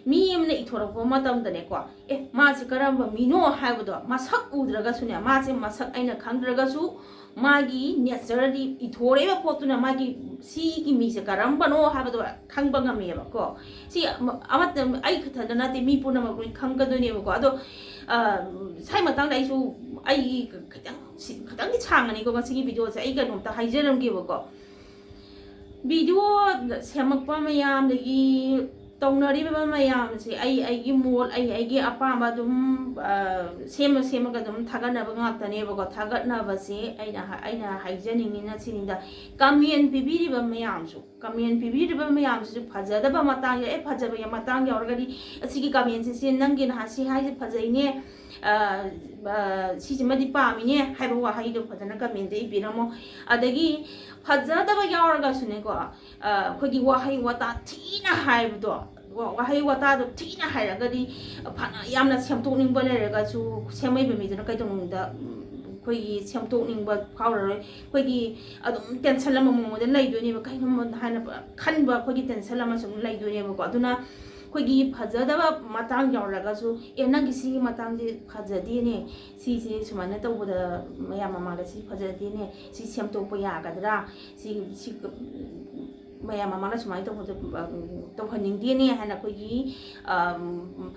ꯃꯤ ꯑꯃꯅ ꯏꯊꯣꯔꯛꯄ ꯃꯇꯝꯗꯅꯦꯀꯣ, ꯑꯦ, ꯃꯥꯁꯦ ꯀꯔꯝꯕ ꯃꯤꯅꯣ ꯍꯥꯏꯕꯗꯣ ꯃꯁꯛ ꯎꯗ꯭ꯔꯒꯁꯨꯅꯦ, ꯃꯥꯁꯦ ꯃꯁꯛ ꯑꯩꯅ ꯈꯪꯗ꯭ꯔꯒꯁꯨ ꯃꯥꯒꯤ ꯅꯦꯆꯔꯗꯤ ꯏꯊꯣꯔꯛꯏꯕ ꯄꯣꯠꯇꯨꯅ ꯃꯥꯒꯤ ꯁꯤꯒꯤ ꯃꯤꯁꯦ ꯀꯔꯝꯕꯅꯣ ꯍꯥꯏꯕꯗꯣ ꯈꯪꯕ ꯉꯝꯃꯦꯕꯀꯣ꯫ ꯁꯤ ꯑꯃ-, ꯑꯃꯠꯇ ꯑꯩ ꯈꯛꯇꯗ ꯅꯠꯇꯦ, ꯃꯤ ꯄꯨꯝꯅꯃꯛ ꯂꯣꯏ ꯈꯪꯒꯗꯣꯏꯅꯦꯕꯀꯣ꯫ ꯑꯗꯣ, ꯑ, ꯁꯥꯏ ꯃꯇꯥꯡꯗ ꯑꯩꯁꯨ ꯑꯩꯒꯤ ꯈꯤꯇꯪ ꯁꯤ-, ꯈꯤꯇꯪꯗꯤ ꯁꯥꯡꯉꯅꯤꯀꯣ ꯉꯁꯤꯒꯤ ꯚꯤꯗꯤꯑꯣꯁꯦ꯫ ꯑꯩ ꯀꯩꯅꯣꯝꯇ ꯍꯥꯏꯖꯔꯝꯒꯦꯕꯀꯣ꯫ ꯚꯤꯗꯤꯑꯣ ꯁꯦꯝꯃꯛꯄ ꯃꯌꯥꯝꯗꯒꯤ ꯇꯧꯅꯔꯤꯕ ꯃꯌꯥꯝꯁꯦ ꯑꯩ ꯑꯩꯒꯤ ꯃꯣꯠ, ꯑꯩ ꯑꯩꯒꯤ ꯑꯄꯥꯝꯕ ꯑꯗꯨꯝ, ꯑ, ꯁꯦꯝꯃ ꯁꯦꯝꯃꯒ ꯑꯗꯨꯝ ꯊꯥꯒꯠꯅꯕ ꯉꯥꯛꯇꯅꯦꯕꯀꯣ꯫ ꯊꯥꯒꯠꯅꯕꯁꯦ ꯑꯩꯅ ꯍꯥ-, ꯑꯩꯅ ꯍꯥꯏꯖꯅꯤꯡꯉꯤꯅ ꯁꯤꯅꯤꯗ, ꯀꯃꯦꯟ ꯄꯤꯕꯤꯔꯤꯕ ꯃꯌꯥꯝꯁꯨ, ꯀꯃꯦꯟ ꯄꯤꯕꯤꯔꯤꯕ ꯃꯌꯥꯝꯁꯤꯁꯨ ꯐꯖꯗꯕ ꯃꯇꯥꯡ ꯌꯥꯎ-, ꯑꯦ, ꯐꯖꯕ ꯌꯥ-, ꯃꯇꯥꯡ ꯌꯥꯎꯔꯒꯗꯤ ꯑꯁꯤꯒꯤ ꯀꯃꯦꯟꯁꯦ ꯁꯤ ꯅꯪꯒꯤ ꯅꯍꯥꯟ ꯁꯤ ꯍꯥꯏꯁꯦ ꯐꯖꯩꯅꯦ, ꯑ, ꯑ, ꯁꯤꯁꯤꯃꯗꯤ ꯄꯥꯝꯃꯤꯅꯦ ꯍꯥꯏꯕ ꯋꯥꯍꯩꯗꯣ ꯐꯖꯅ ꯀꯃꯦꯟꯗ ꯏꯕꯤꯔꯝꯃꯣ꯫ ꯑꯗꯒꯤ ꯐꯖꯗꯕ ꯌꯥꯎꯔꯒꯁꯨꯅꯦꯀꯣ, ꯑ, ꯑꯩꯈꯣꯏꯒꯤ ꯋꯥꯍꯩ ꯋꯥꯇꯥ ꯊꯤꯅ ꯍꯥꯏꯕꯗꯣ, ꯋꯥ-, ꯋꯥꯍꯩ ꯋꯥꯇꯥꯗꯣ ꯊꯤꯅ ꯍꯥꯏꯔꯒꯗꯤ ꯐꯅ ꯌꯥꯝꯅ ꯁꯦꯝꯗꯣꯛꯅꯤꯡꯕ ꯂꯩꯔꯒꯁꯨ ꯁꯦꯝꯃꯛꯏꯕ ꯃꯤꯗꯨꯅ ꯀꯩꯗꯧꯅꯨꯡꯗ, ꯎꯝ, ꯑꯩꯈꯣꯏꯒꯤ ꯁꯦꯝꯗꯣꯛꯅꯤꯡꯕ ꯐꯥꯎꯔꯔꯣꯏ꯫ ꯑꯩꯈꯣꯏꯒꯤ ꯑꯗꯨꯝ ꯇꯦꯟꯁꯟ ꯑꯃ ꯃꯉꯣꯟꯗ ꯂꯩꯗꯣꯏꯅꯦꯕ, ꯀꯩꯅꯣ ꯍꯥꯏꯅ ꯈꯟꯕ ꯑꯩꯈꯣꯏꯒꯤ ꯇꯦꯟꯁꯟ ꯑꯃ ꯁꯨꯝ ꯂꯩꯗꯣꯏꯅꯦꯕꯀꯣ꯫ ꯑꯗꯨꯅ ꯑꯩꯈꯣꯏꯒꯤ ꯐꯖꯗꯕ ꯃꯇꯥꯡ ꯌꯥꯎꯔꯒꯁꯨ, "ꯑꯦ, ꯅꯪꯒꯤ ꯁꯤꯒꯤ ꯃꯇꯥꯡꯁꯦ ꯐꯖꯗꯦꯅꯦ, ꯁꯤꯁꯦ ꯁꯨꯃꯥꯏꯅ ꯇꯧꯕꯗ ꯃꯌꯥꯝ ꯃꯃꯥꯡꯗ ꯁꯤ ꯐꯖꯗꯦꯅꯦ, ꯁꯤ ꯁꯦꯝꯗꯣꯛꯄ ꯌꯥꯒꯗ꯭ꯔꯥ, ꯁꯤ, ꯁꯤ ꯃꯌꯥꯝ ꯃꯃꯥꯡꯗ ꯁꯨꯃꯥꯏꯅ ꯇꯧꯕꯗ, ꯎꯝ, ꯇꯧꯍꯟꯅꯤꯡꯗꯦꯅꯦ" ꯍꯥꯏꯅ ꯑꯩꯈꯣꯏꯒꯤ, ꯑꯝ,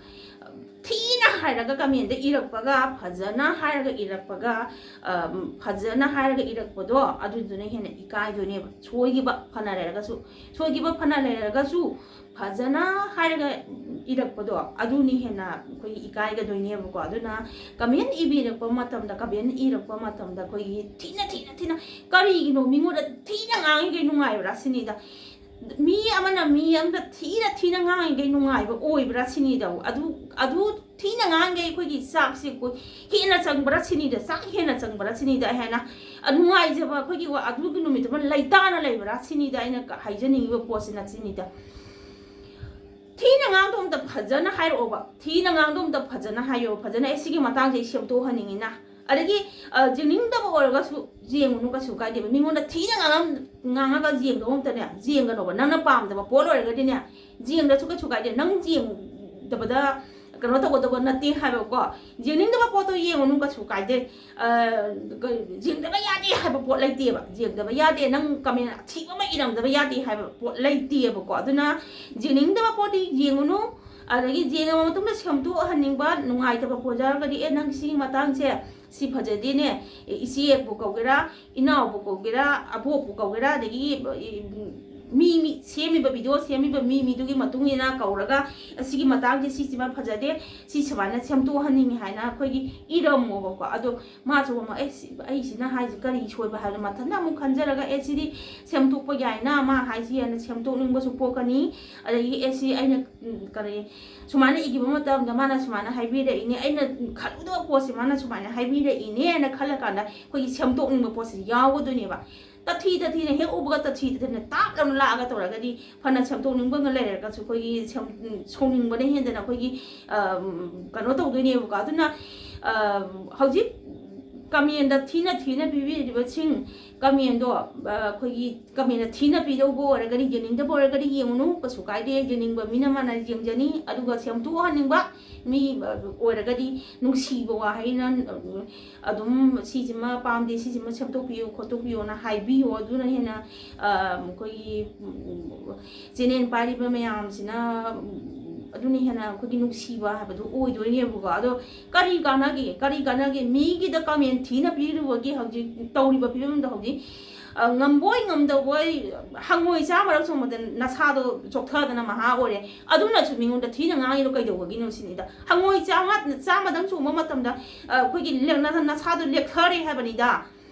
ꯊꯤꯅ ꯍꯥꯏꯔꯒ ꯀꯃꯦꯟꯗ ꯏꯔꯛꯄꯒ, ꯐꯖꯅ ꯍꯥꯏꯔꯒ ꯏꯔꯛꯄꯒ, ꯑꯝ, ꯐꯖꯅ ꯍꯥꯏꯔꯒ ꯏꯔꯛꯄꯗꯣ ꯑꯗꯨꯗꯨꯅ ꯍꯦꯟꯅ ꯏꯀꯥꯏꯗꯣꯏꯅꯦꯕ꯫ ꯁꯣꯏꯈꯤꯕ ꯐꯅ ꯂꯩꯔꯒꯁꯨ, ꯁꯣꯏꯈꯤꯕ ꯐꯅ ꯂꯩꯔꯒꯁꯨ ꯐꯖꯅ ꯍꯥꯏꯔꯒ ꯏꯔꯛꯄꯗꯣ ꯑꯗꯨꯅꯤ ꯍꯦꯟꯅ ꯑꯩꯈꯣꯏꯒꯤ ꯏꯀꯥꯏꯒꯗꯣꯏꯅꯦꯕꯀꯣ꯫ ꯑꯗꯨꯅ ꯀꯃꯦꯟ ꯏꯕꯤꯔꯛꯄ ꯃꯇꯝꯗ, ꯀꯃꯦꯟ ꯏꯔꯛꯄ ꯃꯇꯝꯗ ꯑꯩꯈꯣꯏꯒꯤ ꯊꯤꯅ, ꯊꯤꯅ, ꯊꯤꯅ, ꯀꯔꯤꯒꯤꯅꯣ ꯃꯤꯉꯣꯟꯗ ꯊꯤꯅ ꯉꯥꯡꯉꯤꯈꯩ ꯅꯨꯡꯉꯥꯏꯕ꯭ꯔꯥ ꯁꯤꯅꯤꯗ꯫ ꯃꯤ ꯑꯃꯅ ꯃꯤ ꯑꯃꯗ ꯊꯤꯅ, ꯊꯤꯅ ꯉꯥꯡꯉꯤꯈꯩ ꯅꯨꯡꯉꯥꯏꯕ ꯑꯣꯏꯕ꯭ꯔꯥ ꯁꯤꯅꯤꯗ꯫ ꯑꯗꯨ, ꯑꯗꯨ ꯊꯤꯅ ꯉꯥꯡꯈꯩ ꯑꯩꯈꯣꯏꯒꯤ ꯆꯥꯛꯁꯦ ꯑꯩꯈꯣꯏ ꯍꯦꯟꯅ ꯆꯪꯕ꯭ꯔꯥ ꯁꯤꯅꯤꯗ, ꯆꯥꯛ ꯍꯦꯟꯅ ꯆꯪꯕ꯭ꯔꯥ ꯁꯤꯅꯤꯗ꯫ ꯑꯩ ꯍꯥꯏꯅ, ꯑ, ꯅꯨꯡꯉꯥꯏꯖꯕ ꯑꯩꯈꯣꯏꯒꯤ ꯋꯥ-, ꯑꯗꯨꯒꯤ ꯅꯨꯃꯤꯠꯇꯨꯃ ꯂꯩꯇꯥꯅ ꯂꯩꯕ꯭ꯔꯥ ꯁꯤꯅꯤꯗ ꯑꯩꯅ ꯀ-, ꯍꯥꯏꯖꯅꯤꯡꯉꯤꯕ ꯄꯣꯠꯁꯤꯅ ꯁꯤꯅꯤꯗ꯫ ꯊꯤꯅ ꯉꯥꯡꯗꯣ ꯑꯝꯇ ꯐꯖꯅ ꯍꯥꯏꯔꯛꯑꯣꯕ, ꯊꯤꯅ ꯉꯥꯡꯗꯣ ꯑꯝꯇ ꯐꯖꯅ ꯍꯥꯏꯌꯣ, ꯐꯖꯅ, "ꯑꯦ, ꯁꯤꯒꯤ ꯃꯇꯥꯡꯁꯦ ꯑꯩ ꯁꯦꯝꯗꯣꯛꯍꯟꯅꯤꯡꯉꯤꯅ"꯫ ꯑꯗꯒꯤ, ꯑ, ꯌꯦꯡꯅꯤꯡꯗꯕ ꯑꯣꯏꯔꯒꯁꯨ ꯌꯦꯡꯉꯨꯅꯨ, ꯀꯩꯁꯨ ꯀꯥꯏꯗꯦꯕ꯫ ꯃꯤꯉꯣꯟꯗ ꯊꯤꯅ ꯉꯥꯡꯉꯝ-, ꯉꯥꯡꯉꯒ ꯌꯦꯡꯗꯧ ꯑꯝꯇꯅꯦ, ꯌꯦꯡꯒꯅꯣꯕ꯫ ꯅꯪꯅ ꯄꯥꯝꯗꯕ ꯄꯣꯠ ꯑꯣꯏꯔꯒꯗꯤꯅꯦ, ꯌꯦꯡꯗ꯭ꯔꯁꯨ ꯀꯩꯁꯨ ꯀꯥꯏꯗꯦ꯫ ꯅꯪ ꯌꯦꯡꯗꯕꯗ ꯀꯩꯅꯣ ꯇꯧꯒꯗꯕ ꯅꯠꯇꯦ ꯍꯥꯏꯕꯀꯣ꯫ ꯌꯦꯡꯅꯤꯡꯗꯕ ꯄꯣꯠꯇꯣ ꯌꯦꯡꯉꯨꯅꯨ, ꯀꯩꯁꯨ ꯀꯥꯏꯗꯦ꯫ ꯑ, ꯀ-, ꯌꯦꯡꯗꯕ ꯌꯥꯗꯦ ꯍꯥꯏꯕ ꯄꯣꯠ ꯂꯩꯇꯦꯕ꯫ ꯌꯦꯡꯗꯕ ꯌꯥꯗꯦ, ꯅꯪ ꯀꯃꯦꯟ ꯑꯊꯤꯕ ꯑꯃ ꯏꯔꯝꯗꯕ ꯌꯥꯗꯦ ꯍꯥꯏꯕ ꯄꯣꯠ ꯂꯩꯇꯦꯕꯀꯣ꯫ ꯑꯗꯨꯅ ꯌꯦꯡꯅꯤꯡꯗꯕ ꯄꯣꯠꯇꯤ ꯌꯦꯡꯉꯨꯅꯨ꯫ ꯑꯗꯒꯤ ꯌꯦꯡꯉꯕ ꯃꯇꯨꯡꯗ ꯁꯦꯝꯗꯣꯛꯍꯟꯅꯤꯡꯕ, ꯅꯨꯡꯉꯥꯏꯇꯕ ꯄꯣꯠ ꯌꯥꯎꯔꯒꯗꯤ, "ꯑꯦ, ꯅꯪ ꯁꯤꯒꯤ ꯃꯇꯥꯡꯁꯦ ꯁꯤ ꯐꯖꯗꯦꯅꯦ, ꯑꯦ, ꯏꯆꯦꯕꯨ ꯀꯧꯒꯦꯔꯥ, ꯏꯅꯥꯎꯕꯨ ꯀꯧꯒꯦꯔꯥ, ꯑꯕꯣꯛꯄꯨ ꯀꯧꯒꯦꯔꯥ, ꯑꯗꯒꯤ, ꯏ-, ꯃꯤ, ꯃꯤ ꯁꯦꯝꯃꯤꯕ, ꯚꯤꯗꯤꯑꯣ ꯁꯦꯝꯃꯤꯕ ꯃꯤ, ꯃꯤꯗꯨꯒꯤ ꯃꯇꯨꯡ ꯏꯟꯅ ꯀꯧꯔꯒ, ꯑꯁꯤꯒꯤ ꯃꯇꯥꯡꯁꯦ ꯁꯤꯁꯤꯃ ꯐꯖꯗꯦ, ꯁꯤ ꯁꯨꯃꯥꯏꯅ ꯁꯦꯝꯗꯣꯛꯍꯟꯅꯤꯡꯉꯤ" ꯍꯥꯏꯅ ꯑꯩꯈꯣꯏꯒꯤ ꯏꯔꯝꯃꯣꯕꯀꯣ꯫ ꯑꯗꯣ ꯃꯥꯁꯨ ꯑꯃꯨꯛ, "ꯑꯦ, ꯁꯤ, ꯑꯩꯁꯤꯅ ꯍꯥꯏꯁꯤ ꯀꯔꯤ ꯁꯣꯏꯕ?" ꯍꯥꯏꯕꯗꯣ ꯃꯊꯟꯇ ꯑꯃꯨꯛ ꯈꯟꯖꯔꯒ, "ꯑꯦ, ꯁꯤꯗꯤ ꯁꯦꯝꯗꯣꯛꯄ ꯌꯥꯏꯅ ꯃꯥ ꯍꯥꯏꯁꯤ" ꯍꯥꯏꯅ ꯁꯦꯝꯗꯣꯛꯅꯤꯡꯕꯁꯨ ꯄꯣꯛꯀꯅꯤ꯫ ꯑꯗꯒꯤ, "ꯑꯦ, ꯁꯤ ꯑꯩꯅ, ꯎꯝ, ꯀꯔꯤ, ꯁꯨꯃꯥꯏꯅ ꯏꯈꯤꯕ ꯃꯇꯝꯗ ꯃꯥꯅ ꯁꯨꯃꯥꯏꯅ ꯍꯥꯏꯕꯤꯔꯛꯏꯅꯦ, ꯑꯩꯅ ꯈꯜꯂꯨꯗꯕ ꯄꯣꯠꯁꯦ ꯃꯥꯅ ꯁꯨꯃꯥꯏꯅ ꯍꯥꯏꯕꯤꯔꯛꯏꯅꯦꯅ" ꯈꯜꯂꯀꯥꯟꯗ ꯑꯩꯈꯣꯏꯒꯤ ꯁꯦꯝꯗꯣꯛꯅꯤꯡꯕ ꯄꯣꯠꯁꯦ ꯌꯥꯎꯒꯗꯣꯏꯅꯦꯕ꯫ ꯇꯥꯊꯤ ꯇꯥꯊꯤꯅ ꯍꯦꯛ ꯎꯕꯒ ꯇꯥꯊꯤ ꯇꯥꯊꯤꯅ ꯇꯥꯞ ꯂꯥꯎꯅ ꯂꯥꯛꯑꯒ ꯇꯧꯔꯒꯗꯤ, ꯐꯅ ꯁꯦꯝꯗꯣꯛꯅꯤꯡꯕ ꯂꯩꯔꯒꯁꯨ ꯑꯩꯈꯣꯏꯒꯤ ꯁꯦꯝ-, ꯁꯥꯎꯅꯤꯡꯕꯅ ꯍꯦꯟꯗꯅ ꯑꯩꯈꯣꯏꯒꯤ, ꯑ, ꯀꯩꯅꯣ ꯇꯧꯗꯣꯏꯅꯦꯕꯀꯣ꯫ ꯑꯗꯨꯅ, ꯑ, ꯍꯧꯖꯤꯛ ꯀꯃꯦꯟꯗ ꯊꯤꯅ ꯊꯤꯅ ꯄꯤꯕꯤꯔꯤꯕꯁꯤꯡ, ꯀꯃꯦꯟꯗꯣ, ꯑ, ꯑꯩꯈꯣꯏꯒꯤ ꯀꯃꯦꯟꯗ ꯊꯤꯅ ꯄꯤꯗꯧꯕ ꯑꯣꯏꯔꯒꯗꯤ, ꯌꯦꯡꯅꯤꯡꯗꯕ ꯑꯣꯏꯔꯒꯗꯤ ꯌꯦꯡꯉꯨꯅꯨ, ꯀꯩꯁꯨ ꯀꯥꯏꯗꯦ꯫ ꯌꯦꯡꯅꯤꯡꯕ ꯃꯤꯅ ꯃꯥꯅ ꯌꯦꯡꯖꯅꯤ꯫ ꯑꯗꯨꯒ ꯁꯦꯝꯗꯣꯛꯍꯟꯅꯤꯡꯕ ꯃꯤ, ꯑ, ꯑꯣꯏꯔꯒꯗꯤ ꯅꯨꯡꯁꯤꯕ ꯋꯥꯍꯩꯅ, ꯑ, ꯑꯗꯨꯝ "ꯁꯤꯁꯤꯃ ꯄꯥꯝꯗꯦ, ꯁꯤꯁꯤꯃ ꯁꯦꯝꯗꯣꯛꯄꯤꯌꯨ, ꯈꯣꯠꯇꯣꯛꯄꯤꯌꯨꯅ" ꯍꯥꯏꯕꯤꯌꯣ꯫ ꯑꯗꯨꯅ ꯍꯦꯟꯅ, ꯑ, ꯑꯩꯈꯣꯏꯒꯤ, ꯎꯝ, ꯆꯦꯅꯦꯜ ꯄꯥꯏꯔꯤꯕ ꯃꯌꯥꯝꯁꯤꯅ, ꯎꯝ, ꯑꯗꯨꯅ ꯍꯦꯟꯅ ꯑꯩꯈꯣꯏꯒꯤ ꯅꯨꯡꯁꯤꯕ ꯍꯥꯏꯕꯗꯨ ꯑꯣꯏꯗꯣꯏꯅꯦꯕꯀꯣ꯫ ꯑꯗꯣ ꯀꯔꯤ ꯀꯥꯟꯅꯒꯦ? ꯀꯔꯤ ꯀꯥꯟꯅꯒꯦ? ꯃꯤꯒꯤꯗ ꯀꯃꯦꯟ ꯊꯤꯅ ꯄꯤꯔꯨꯕꯒꯤ ꯍꯧꯖꯤꯛ ꯇꯧꯔꯤꯕ ꯐꯤꯕꯝꯗ ꯍꯧꯖꯤꯛ, ꯑ, ꯉꯝꯕꯣꯏ ꯉꯝꯗꯕꯣꯏ, ꯍꯪꯉꯣꯏ ꯆꯥꯝꯃꯔꯛ ꯆꯣꯡꯕꯗ ꯅꯁꯥꯗꯣ ꯆꯣꯛꯊꯗꯅ ꯃꯍꯥ ꯑꯣꯏꯔꯦ꯫ ꯑꯗꯨꯅꯁꯨ ꯃꯤꯉꯣꯟꯗ ꯊꯤꯅ ꯉꯥꯡꯉꯤꯗꯣ ꯀꯩꯗꯧꯕꯒꯤꯅꯣ ꯁꯤꯅꯤꯗ꯫ ꯍꯪꯉꯣꯏ ꯆꯥꯝꯃ, ꯆꯥꯝꯃꯗꯪ ꯆꯣꯡꯕ ꯃꯇꯝꯗ, ꯑ, ꯑꯩꯈꯣꯏꯒꯤ ꯂꯦꯛ-, ꯅꯁꯥ-, ꯅꯁꯥꯗꯣ ꯂꯦꯛꯊꯔꯦ ꯍꯥꯏꯕꯅꯤꯗ꯫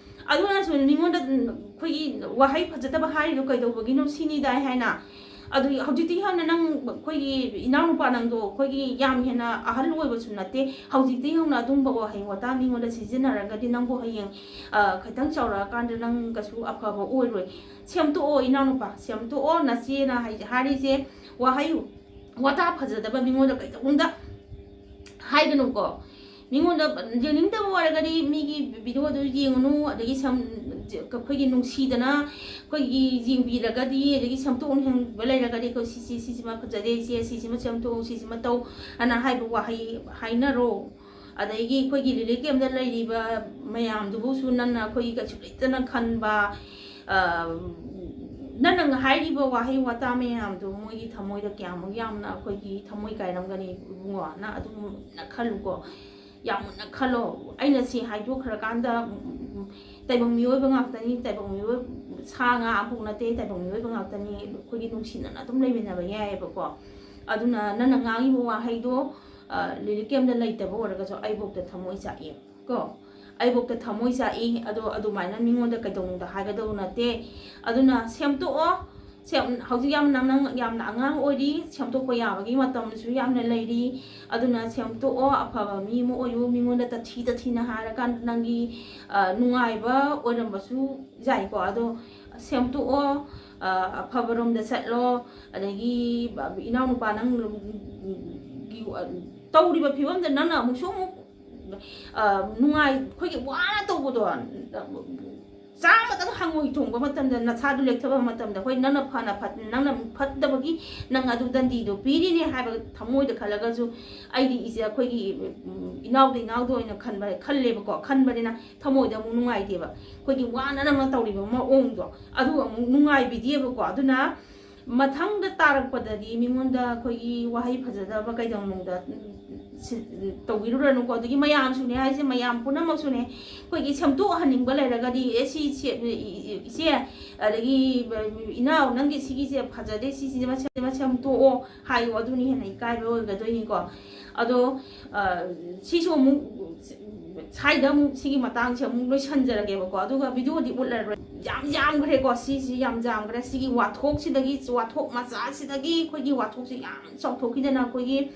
ꯑꯗꯨꯅꯁꯨ ꯃꯤꯉꯣꯟꯗ, ꯎꯝ, ꯑꯩꯈꯣꯏꯒꯤ ꯋꯥꯍꯩ ꯐꯖꯗꯕ ꯍꯥꯏꯔꯤꯗꯣ ꯀꯩꯗꯧꯕꯒꯤꯅꯣ ꯁꯤꯅꯤꯗ ꯑꯩ ꯍꯥꯏꯅ꯫ ꯑꯗꯨ ꯍꯧꯖꯤꯛꯇꯤ ꯍꯧꯅ ꯅꯪ, ꯑꯩꯈꯣꯏꯒꯤ ꯏꯅꯥꯎꯅꯨꯄꯥ ꯅꯪꯗꯣ ꯑꯩꯈꯣꯏꯒꯤ ꯌꯥꯝ ꯍꯦꯟꯅ ꯑꯍꯜ ꯑꯣꯏꯕꯁꯨ ꯅꯠꯇꯦ꯫ ꯍꯧꯖꯤꯛꯇꯤ ꯍꯧꯅ ꯑꯗꯨꯝꯕ ꯋꯥꯍꯩ ꯋꯥꯇꯥ ꯃꯤꯉꯣꯟꯗ ꯁꯤꯖꯤꯟꯅꯔꯒꯗꯤ ꯅꯪꯕꯨ ꯍꯌꯦꯡ, ꯑ, ꯈꯤꯇꯪ ꯆꯥꯎꯔꯛꯑꯀꯥꯟꯗ ꯅꯪ ꯀꯩꯁꯨ ꯑꯐꯕ ꯑꯣꯏꯔꯣꯏ꯫ ꯁꯦꯝꯗꯣꯛꯑꯣ ꯏꯅꯥꯎꯅꯨꯄꯥ, ꯁꯦꯝꯗꯣꯛꯑꯣ꯫ ꯅꯆꯦꯅ ꯍꯥꯏ-, ꯍꯥꯏꯔꯤꯁꯦ ꯋꯥꯍꯩ ꯋꯥꯇꯥ ꯐꯖꯗꯕ ꯃꯤꯉꯣꯟꯗ ꯀꯩꯗꯧꯅꯨꯡꯗ ꯍꯥꯏꯒꯅꯨꯀꯣ꯫ ꯃꯤꯉꯣꯟꯗ ꯌꯦꯡꯅꯤꯡꯗꯕ ꯑꯣꯏꯔꯒꯗꯤ ꯃꯤꯒꯤ ꯚꯤꯗꯤꯑꯣꯗꯨ ꯌꯦꯡꯉꯨꯅꯨ, ꯑꯗꯒꯤ ꯁꯝ-, ꯑꯩꯈꯣꯏꯒꯤ ꯅꯨꯡꯁꯤꯗꯅ ꯑꯩꯈꯣꯏꯒꯤ ꯌꯦꯡꯕꯤꯔꯒꯗꯤ, ꯑꯗꯒꯤ ꯁꯦꯝꯗꯣꯛꯅꯤꯡꯕ ꯂꯩꯔꯒꯗꯤ, "ꯑꯩꯈꯣꯏ ꯁꯤꯁꯤ, ꯁꯤꯁꯤꯃ ꯐꯖꯗꯦ, ꯏꯆꯦ, ꯁꯤꯁꯤꯃ ꯁꯦꯝꯗꯣꯛꯎ, ꯁꯤꯁꯤꯃ ꯇꯧ" ꯑꯅ ꯍꯥꯏꯕ ꯋꯥꯍꯩ ꯍꯥꯏꯅꯔꯣ꯫ ꯑꯗꯒꯤ ꯑꯩꯈꯣꯏꯒꯤ ꯔꯤꯂꯤꯐ ꯀꯦꯝꯞꯇ ꯂꯩꯔꯤꯕ ꯃꯌꯥꯝꯗꯨꯕꯨꯁꯨ ꯅꯪꯅ ꯑꯩꯈꯣꯏꯒꯤ ꯀꯩꯁꯨ ꯂꯩꯇꯅ ꯈꯟꯕ, ꯑ, ꯅꯪꯅ ꯍꯥꯏꯔꯤꯕ ꯋꯥꯍꯩ ꯋꯥꯇꯥ ꯃꯌꯥꯝꯗꯣ ꯃꯣꯏꯒꯤ ꯊꯃꯣꯏꯗ ꯀꯌꯥꯃꯨꯛ ꯌꯥꯝꯅ ꯑꯩꯈꯣꯏꯒꯤ ꯊꯃꯣꯏ ꯀꯥꯏꯔꯝꯒꯅꯤ, ꯏꯕꯨꯡꯉꯣ, ꯅꯪ ꯑꯗꯨꯝ ꯃꯨꯟꯅ ꯈꯜꯂꯨꯀꯣ꯫ ꯌꯥꯝ ꯃꯨꯟꯅ ꯈꯜꯂꯣ꯫ ꯑꯩꯅ ꯁꯤ ꯍꯥꯏꯗꯣꯛꯈ꯭ꯔꯀꯥꯟꯗ, ꯎꯝ, ꯎꯝ, ꯎꯝ, ꯇꯥꯏꯕꯪ ꯃꯤꯑꯣꯏꯕ ꯉꯥꯛꯇꯅꯤ, ꯇꯥꯏꯕꯪ ꯃꯤꯑꯣꯏꯕ, ꯁꯥ ꯉꯥ ꯑꯃꯐꯥꯎ ꯅꯠꯇꯦ, ꯇꯥꯏꯕꯪ ꯃꯤꯑꯣꯏꯕ ꯉꯥꯛꯇꯅꯤ, ꯑꯩꯈꯣꯏꯒꯤ ꯅꯨꯡꯁꯤꯅꯅ ꯑꯗꯨꯝ ꯂꯩꯃꯤꯟꯅꯕ ꯌꯥꯏꯑꯕꯀꯣ꯫ ꯑꯗꯨꯅ ꯅꯪꯅ ꯉꯥꯡꯉꯤꯕ ꯋꯥꯍꯩꯗꯣ, ꯑ, ꯔꯤꯂꯤꯐ ꯀꯦꯝꯞꯇ ꯂꯩꯇꯕ ꯑꯣꯏꯔꯒꯁꯨ ꯑꯩꯕꯨꯛꯇ ꯊꯃꯣꯏ ꯆꯥꯛꯑꯦ ꯀꯣ꯫ ꯑꯩꯕꯨꯛꯇ ꯊꯃꯣꯏ ꯆꯥꯛꯏ, ꯑꯗꯣ ꯑꯗꯨꯃꯥꯏꯅ ꯃꯤꯉꯣꯟꯗ ꯀꯩꯗꯧꯅꯨꯡꯗ ꯍꯥꯏꯒꯗꯧꯕ ꯅꯠꯇꯦ꯫ ꯑꯗꯨꯅ ꯁꯦꯝꯗꯣꯛꯑꯣ꯫ ꯁꯦꯝ-, ꯍꯧꯖꯤꯛ ꯌꯥꯝ ꯅꯪ ꯌꯥꯝꯅ ꯑꯉꯥꯡ ꯑꯣꯏꯔꯤ, ꯁꯦꯝꯗꯣꯛꯄ ꯌꯥꯕꯒꯤ ꯃꯇꯝꯁꯨ ꯌꯥꯝꯅ ꯂꯩꯔꯤ꯫ ꯑꯗꯨꯅ ꯁꯦꯝꯗꯣꯛꯑꯣ, ꯑꯐꯕ ꯃꯤ ꯑꯃ ꯑꯣꯏꯌꯨ꯫ ꯃꯤꯉꯣꯟꯗ ꯇꯊꯤ ꯇꯊꯤꯅ ꯍꯥꯏꯔꯀꯥꯟꯗ ꯅꯪꯒꯤ, ꯑ, ꯅꯨꯡꯉꯥꯏꯕ ꯑꯣꯏꯔꯝꯕꯁꯨ ꯌꯥꯏꯀꯣ꯫ ꯑꯗꯣ ꯁꯦꯝꯗꯣꯛꯑꯣ, ꯑ, ꯑꯐꯕꯔꯣꯝꯗ ꯆꯠꯂꯣ꯫ ꯑꯗꯒꯤ ꯏꯅꯥꯎꯅꯨꯄꯥ ꯅꯪ, ꯒꯤ, ꯇꯧꯔꯤꯕ ꯐꯤꯕꯝꯗ ꯅꯪꯅ ꯑꯃꯨꯛꯁꯨ ꯑꯃꯨꯛ, ꯑ, ꯅꯨꯡꯉꯥꯏ, ꯑꯩꯈꯣꯏꯒꯤ ꯋꯥꯅ ꯇꯧꯕꯗꯣ, ꯆꯥꯝꯃꯇꯪ ꯍꯪꯉꯣꯏ ꯊꯣꯡꯕ ꯃꯇꯝꯗ, ꯅꯁꯥꯗꯨ ꯂꯦꯛꯊꯕ ꯃꯇꯝꯗ, ꯍꯣꯏ, ꯅꯪꯅ ꯐꯅ ꯐꯠ-, ꯅꯪꯅ ꯐꯠꯇꯕꯒꯤ ꯅꯪ ꯑꯗꯨ ꯗꯟꯗꯤꯗꯣ ꯄꯤꯔꯤꯅꯦ ꯍꯥꯏꯕ ꯊꯃꯣꯏꯗ ꯈꯜꯂꯒꯁꯨ, ꯑꯩꯗꯤ ꯏꯆꯦ ꯑꯩꯈꯣꯏꯒꯤ, ꯎꯝ, ꯏꯅꯥꯎꯗ ꯏꯅꯥꯎꯗ ꯑꯣꯏꯅ ꯈꯟꯕ, ꯈꯜꯂꯦꯕꯀꯣ꯫ ꯈꯟꯕꯅꯤꯅ ꯊꯃꯣꯏꯗ ꯑꯃꯨꯛ ꯅꯨꯡꯉꯥꯏꯇꯦꯕ꯫ ꯑꯩꯈꯣꯏꯒꯤ ꯋꯥꯅ ꯅꯪꯅ ꯇꯧꯔꯤꯕ ꯃꯑꯣꯡꯗꯣ ꯑꯗꯨ ꯑꯃꯨꯛ ꯅꯨꯡꯉꯥꯏꯕꯤꯗꯦꯕꯀꯣ꯫ ꯑꯗꯨꯅ ꯃꯊꯪꯗ ꯇꯥꯔꯛꯄꯗꯗꯤ ꯃꯤꯉꯣꯟꯗ ꯑꯩꯈꯣꯏꯒꯤ ꯋꯥꯍꯩ ꯐꯖꯗꯕ ꯀꯩꯗꯧꯅꯨꯡꯗ, ꯎꯝ, ꯁꯤ-, ꯇꯧꯕꯤꯔꯨꯔꯅꯨꯀꯣ꯫ ꯑꯗꯒꯤ ꯃꯌꯥꯝꯁꯨꯅꯦ ꯍꯥꯏꯁꯦ, ꯃꯌꯥꯝ ꯄꯨꯝꯅꯃꯛꯁꯨꯅꯦ ꯑꯩꯈꯣꯏꯒꯤ ꯁꯦꯝꯗꯣꯛꯍꯟꯅꯤꯡꯕ ꯂꯩꯔꯒꯗꯤ, "ꯑꯦ, ꯁꯤ ꯁꯦ-, ꯏ-, ꯏ-, ꯏꯆꯦ, ꯑꯗꯒꯤ ꯏꯅꯥꯎ, ꯅꯪꯒꯤ ꯁꯤꯒꯤꯁꯦ ꯐꯖꯗꯦ, ꯁꯤꯁꯤꯃ ꯁꯦꯝ-, ꯁꯦꯝꯗꯣꯛꯑꯣ" ꯍꯥꯏꯌꯣ꯫ ꯑꯗꯨꯅ ꯍꯦꯟꯅ ꯏꯀꯥꯏꯕ ꯑꯣꯏꯒꯗꯣꯏꯅꯤꯀꯣ꯫ ꯑꯗꯣ, ꯑ, ꯁꯤꯁꯨ ꯑꯃꯨꯛ ꯁ꯭ꯋꯥꯏꯗ ꯑꯃꯨꯛ ꯁꯤꯒꯤ ꯃꯇꯥꯡꯁꯦ ꯑꯃꯨꯛ ꯂꯣꯏꯁꯟꯖꯔꯒꯦꯕꯀꯣ, ꯑꯗꯨꯒ ꯚꯤꯗꯤꯑꯣꯗꯤ ꯎꯠꯂꯔꯣꯏ꯫ ꯌꯥꯝ ꯌꯥꯝꯈ꯭ꯔꯦꯀꯣ, ꯁꯤꯁꯤ ꯌꯥꯝ ꯌꯥꯝꯈ꯭ꯔꯦ꯫ ꯁꯤꯒꯤ ꯋꯥꯊꯣꯛꯁꯤꯗꯒꯤ, ꯋꯥꯊꯣꯛ ꯃꯆꯥꯁꯤꯗꯒꯤ ꯑꯩꯈꯣꯏꯒꯤ ꯋꯥꯊꯣꯛꯁꯤ ꯌꯥꯝ ꯆꯥꯎꯊꯣꯛꯈꯤꯗꯅ ꯑꯩꯈꯣꯏꯒꯤ,